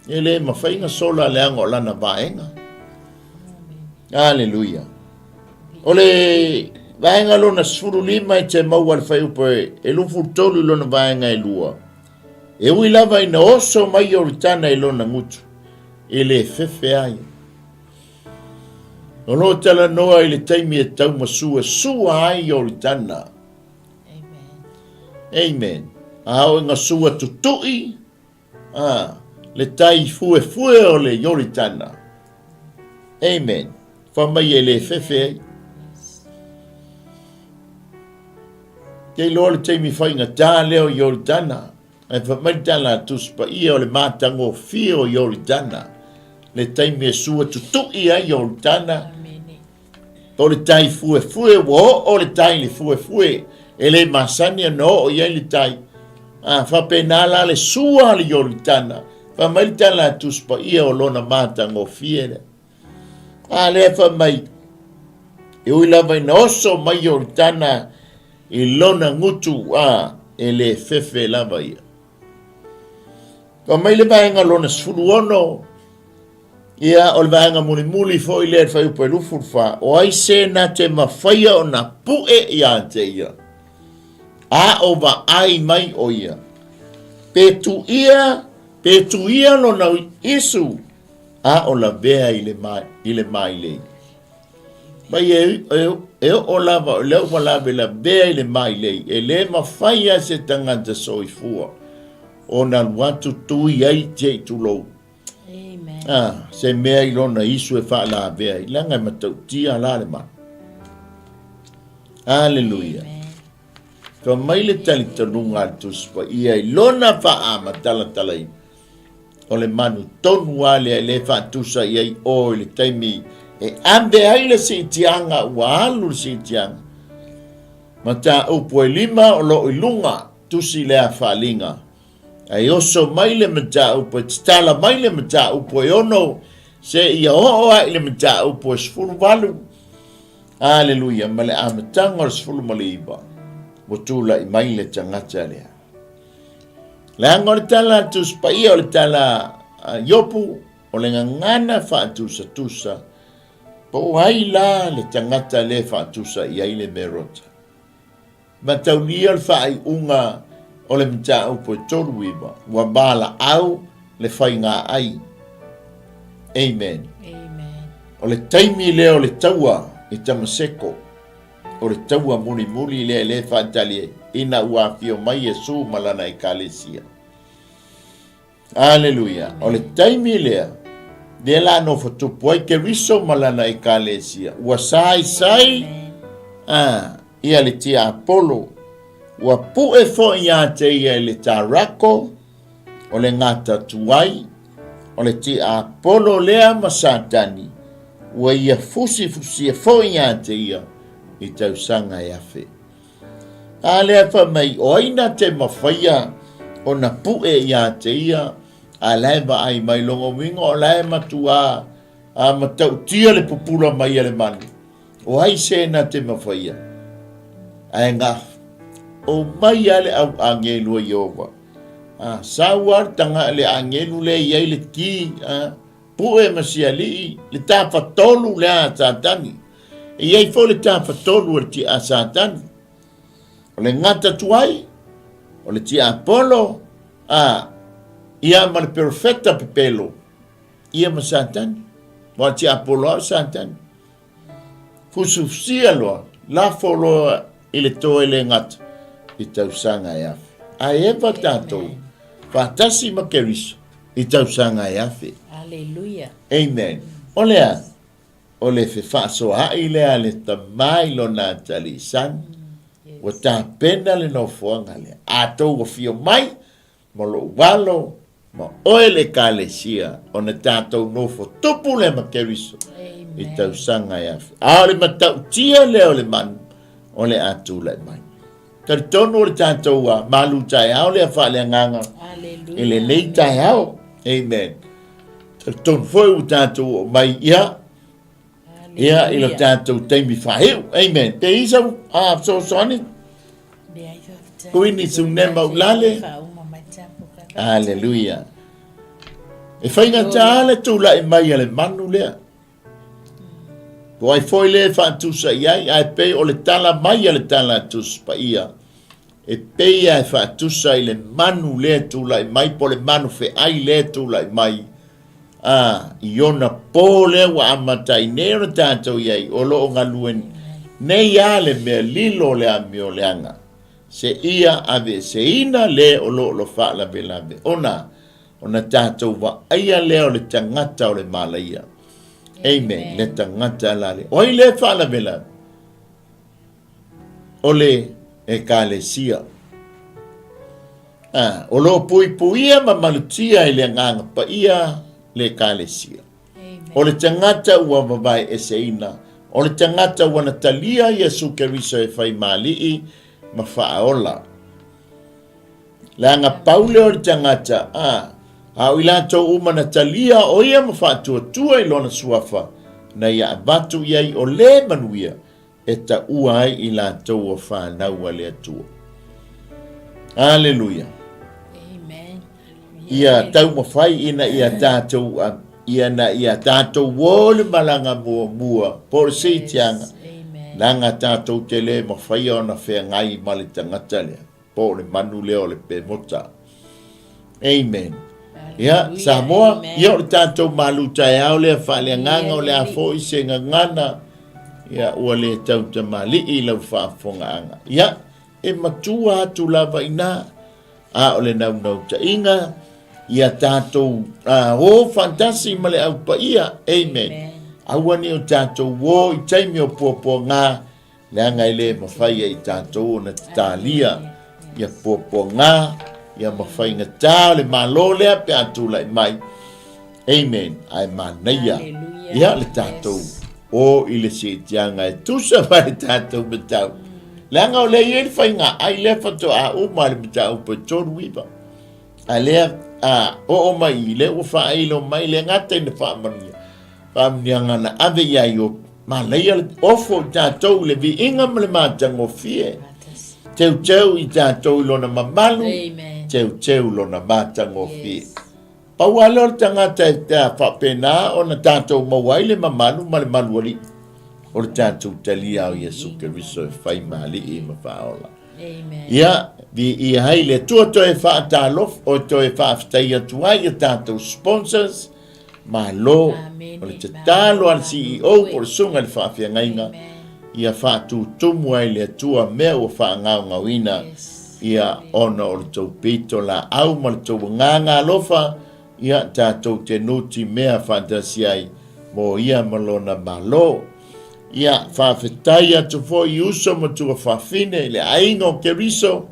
E le mafai na sola leaga o lana vaega. Aleluia. O le vaega lona 15 e te maua le fuaiupu e 23 i lona vaega e lua. E ui lava ina oso mai Ioritana i lona gutu, e le fefe ai. O lo o talanoa i le taimi e taumasuasua ai Ioritana. Amen. Amen. A o ina sua tutui, a, le tai fuefue o le Ioritana. Amen. Fa mai e le fefe ai. Kei loa le taimi faigata lea o Ioritana, ae fai mai le tala a Tusi Paia o le matagofie o Ioritana, le taimi e sua tutui ai Ioritana, o le tai fuefue, ua oo le tai i le fuefue, e le masani ona oo i ai le tai. A faapena la le sua a le Ioritana, fai mai le tala a Tusi Paia o lona matagofie lea. A lea fai mai, e ui lava ina oso mai Ioritana i lona gutu, a e le fefe lava ia. Fai mai le vaega lona 16, ia o le vaega mulimuli foi lea i le fuaiupu e 24, o ai se na te mafaia ona pu'e ia te ia, a o vaai mai o ia, pe tuia, pe tuia lona isu, A o lavea i le, i le mailei. Mai e, e, e oo lava o lea ua lavelavea i le mailei, e le mafai lava se tagata soifua ona alu atu tui ai se i tulou. Amen. Ah, se mea i lona isu e faalavea ai, leaga e matautia la le manu. Aleluia. Fai mai le talitonuga a le Tusi Paia i lona faaamatalatalaina. O le manu tonu lava lea e le faatusa i ai oe i le taimi e ave ai le siitiaga, ua alu le siitiaga. Mataupu e lima o lo o i luga, tusi lea faaaliga. Ae oso mai le mataupu e tatala mai le mataupu e 6 seia oo lava i le mataupu e 18. Aleluia, ma le amataga o le 19, ua tulai mai le tagata lea. Leaga o le tala a le Tusi Paia, o le tala a Iopu, o le gagana faatusatusa, po o ai la le tagata lea e faatusa i ai le Merota. Mataulia le faaiuga o le mataupu e 39, ua valaau le faiga ai. Amen. Amen. O le taimi lea o le taua i Tamaseko, o le taua mulimuli lea e le faatali ai, ina ua afio mai Iesu ma lana Ekalesia. Aleluia. O le taimi lea, lea la nofo tupu ai Keriso ma lana Ekalesia. Ua saisai a, ia le tiapolo. Ua pu'e foi ia te ia i le tarako, o le gata tuai, o le tiapolo lea ma Satani. Ua ia fusifusia foi ia te ia i tausaga e afe. A lea fai mai, o ai na te mafaia ona pu'e ia te ia, a la e vaai mai lona uiga o la e matuā a matautia le pupula mai a le manu. O ai se na te mafaia? Ae na omai lava le au agelu a Ieova. A sau lava le taga le agelu lea e i ai le ki, a pue ma sialii, le tafatolu lea a Satani. E i ai foi le tafatolu a le ti'a Satani. O le gata tuai, o le tiapolo, a, ia ma le perofeta pepelo, ia ma Satani. Aua o le tiapolo lava o Satani. Fusufusia loa, lafo loa i le toe le gata i tausaga e afe. Ae eva tatou faatasi ma Keriso i tausaga e afe. Aleluia. Amen. O le a? O le fefaasoaai lea a le Tama i lona atalii sani, ua tapena le nofoaga lea. A tou afio mai ma lou alo ma oe le Ekalesia, ona tatou nofo tupu lea ma Keriso i tausaga e afe. A o le matautia lea o le manu, o le a tulai mai. Talitonu o le tatou malu taeao lea faaleagaga i lenei taeao. Amen. Talitonu foi ua tatou oo mai ia, ia i lo tatou taimi faaiu. Amen. Pe i sau fesoasoani? Kuini Sunema Ulale. Aleluia. E faigata le tulai mai a le manu lea. Po ai foi le faatusa i ai, ae pei o le tala mai a le tala a Tusi Paia, e pei lava e faatusa i le manu lea e tulai mai, po o le manu feai lea e tulai mai, a, i ona po lea ua amata ai nei ona tatou i ai, o lo o galue nei lava le mea lilo o le amioleaga, seia aveeseina le o lo o faalavelave ona Ona tatou vaaia lea o le tagata o le malaia. Amen. Le tagata la le. O ai le faalavelave? O le ekalesia. Ah, o lo o puipuia ma malutia i le agaga paia le ekalesia. O le tagata ua vavae eseina, o le tagata ua na talia Iesu Keriso e fai ma alii ma faaola. Leaga pau lea o le tagata, a, a o i latou uma na talia o ia ma faatuatua i lona suafa, na ia avatu i ai o le manuia e taua ai i latou o fanau a le Atua. Aleluia. Amen. Ia taumafai ina ia tatou ia na ia tatou o le malaga muamua po o le siitiaga, leaga tatou te le mafaia ona feagai ma le tagata lea. Po o le manu lea o le pemota. Amen. Ia, Samoa, ia o le tatou malu taeao lea faaleagaga o le a foi se gagana, ia ua le tautamalii i lau faafofogaaga. Ia, e matua atu lava i ina, a o le naunautaiga, ia tatou o faatasi ma le au paia. Amen. Aua ne i o tatou o i taimi o puapuaga, Leaga e le mafai e i tatou ona tatalia ia puapuaga, ia ma faigata o le Malo lea pe a tulai mai. Amen. Ae manaia ia le tatou o i le siitiaga e tusa ma le tatou matau. Leaga o lea e i ai le faiga ai lea faatoa uma le mataupu e 39. A lea a oo mai i lea ua faailo mai le gata ina faamanuia. Faamanuiaga na ave ia Iopu. Manaia le ofo i tatou i le viiga ma le matagofie. Teuteu i tatou i lona mamalu, teuteu lona matagofie. Pau lava lea o le tagata e faapena ona tatou maua ai le mamalu ma le malualii o le tatou talia o Iesu Keriso e fai ma Alii ma Faaola. Ia, viia ai le Atua toe faatalofa, o toe faafetai atu ai i a tatou sponsors, Malo, o le tatalo a le CEO po o le susuga i le faafeagaiga ia faatutumu ai le Atua mea ua faagaogaoina ia ona o le tou pito laau ma le tou agaga alofa ia tatou te nutimea faatasi ai mo ia ma lona Malo. Ia faafetai atu foi i uso ma tuafafine i le aiga o Keriso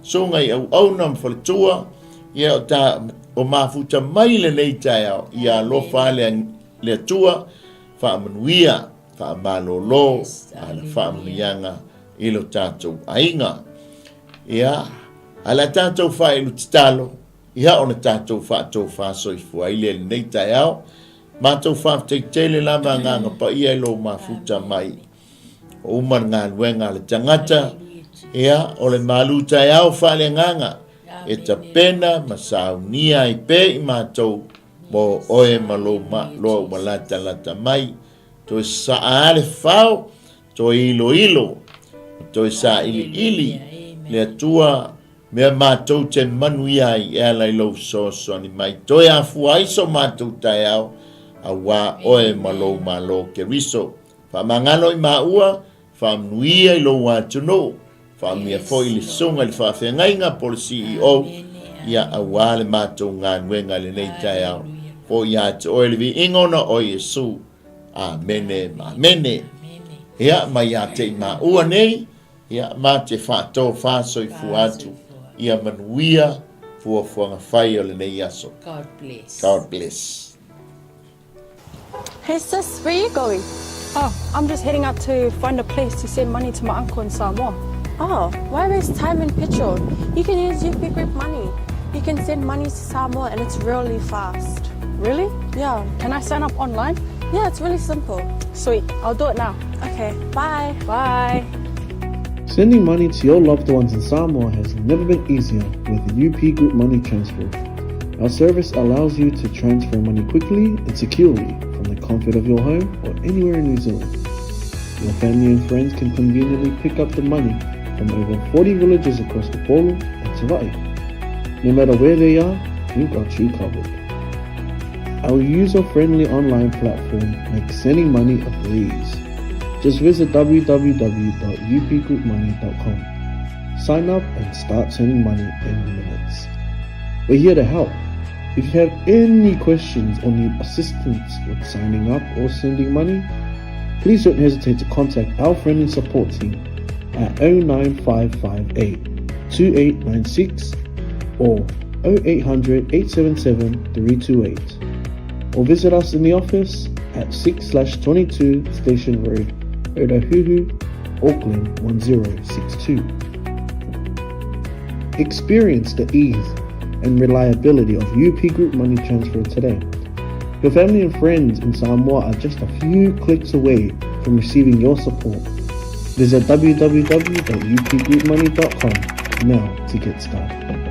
Susuga i auauna ma faletua, ia o ta o mafuta mai lenei taeao, ia alofa le, le Atua, Faamanuia, faamalolo ma ana faamanuiaga i lo tatou aiga. Ia, ae o le a tatou faailu tatalo, ia ona tatou faatofa soifua ai lea i lenei taeao. Matou faafetai tele lava Agaga Paia i lou mafuta mai. Ua uma le galuega a le tagata, ia, o le malu taeao faaleagaga e tapena ma saunia ai pea i matou mo oe ma lou loa ua latalata mai. Toe sasaa le fao, toe iloilo, toe sailiili le Atua mea matou te manuia ai e ala i lou fesoasoani mai. Toe afua ai so matou taeao, auā oe ma lou Malo Keriso. Faamagalo i maua, faamanuia i lou atunuu, faamanuia foi i le Susuga i le Faafeagaiga po o le CEO, ia auā le matou galuega i lenei taeao. Foi ia te oe le viiga ona o Iesu. Amene ma amene. Ia, mai ia te i maua nei, ia, ma te faatofa soifua atu, ia manuia fuafuaga fai o lenei aso. God bless. God bless. Hey sis, where you going? Oh, I'm just heading out to find a place to send money to my uncle in Samoa. Oh, why waste time and petrol? You can use UP Group Money. You can send money to Samoa and it's really fast. Really? Yeah. Can I sign up online? Yeah, it's really simple. Sweet, I'll do it now. Okay, bye. Bye. Sending money to your loved ones in Samoa has never been easier with UP Group Money Transfer. Our service allows you to transfer money quickly and securely from the comfort of your home or anywhere in New Zealand. Your family and friends can conveniently pick up the money from over 40 villages across Upolu and Savaii. No matter where they are, we've got you covered. Our user-friendly online platform makes sending money a breeze. Just visit www.upgroupmoney.com. Sign up and start sending money in minutes. We're here to help. If you have any questions or need assistance with signing up or sending money, please don't hesitate to contact our friendly support team at 09558 2896 or 0800 877 328 or visit us in the office at 6/22 Station Road, Otahuhu, Auckland 1062. Experience the ease and reliability of UP Group Money Transfer today. Your family and friends in Samoa are just a few clicks away from receiving your support. Visit www.upgroupmoney.com now to get started.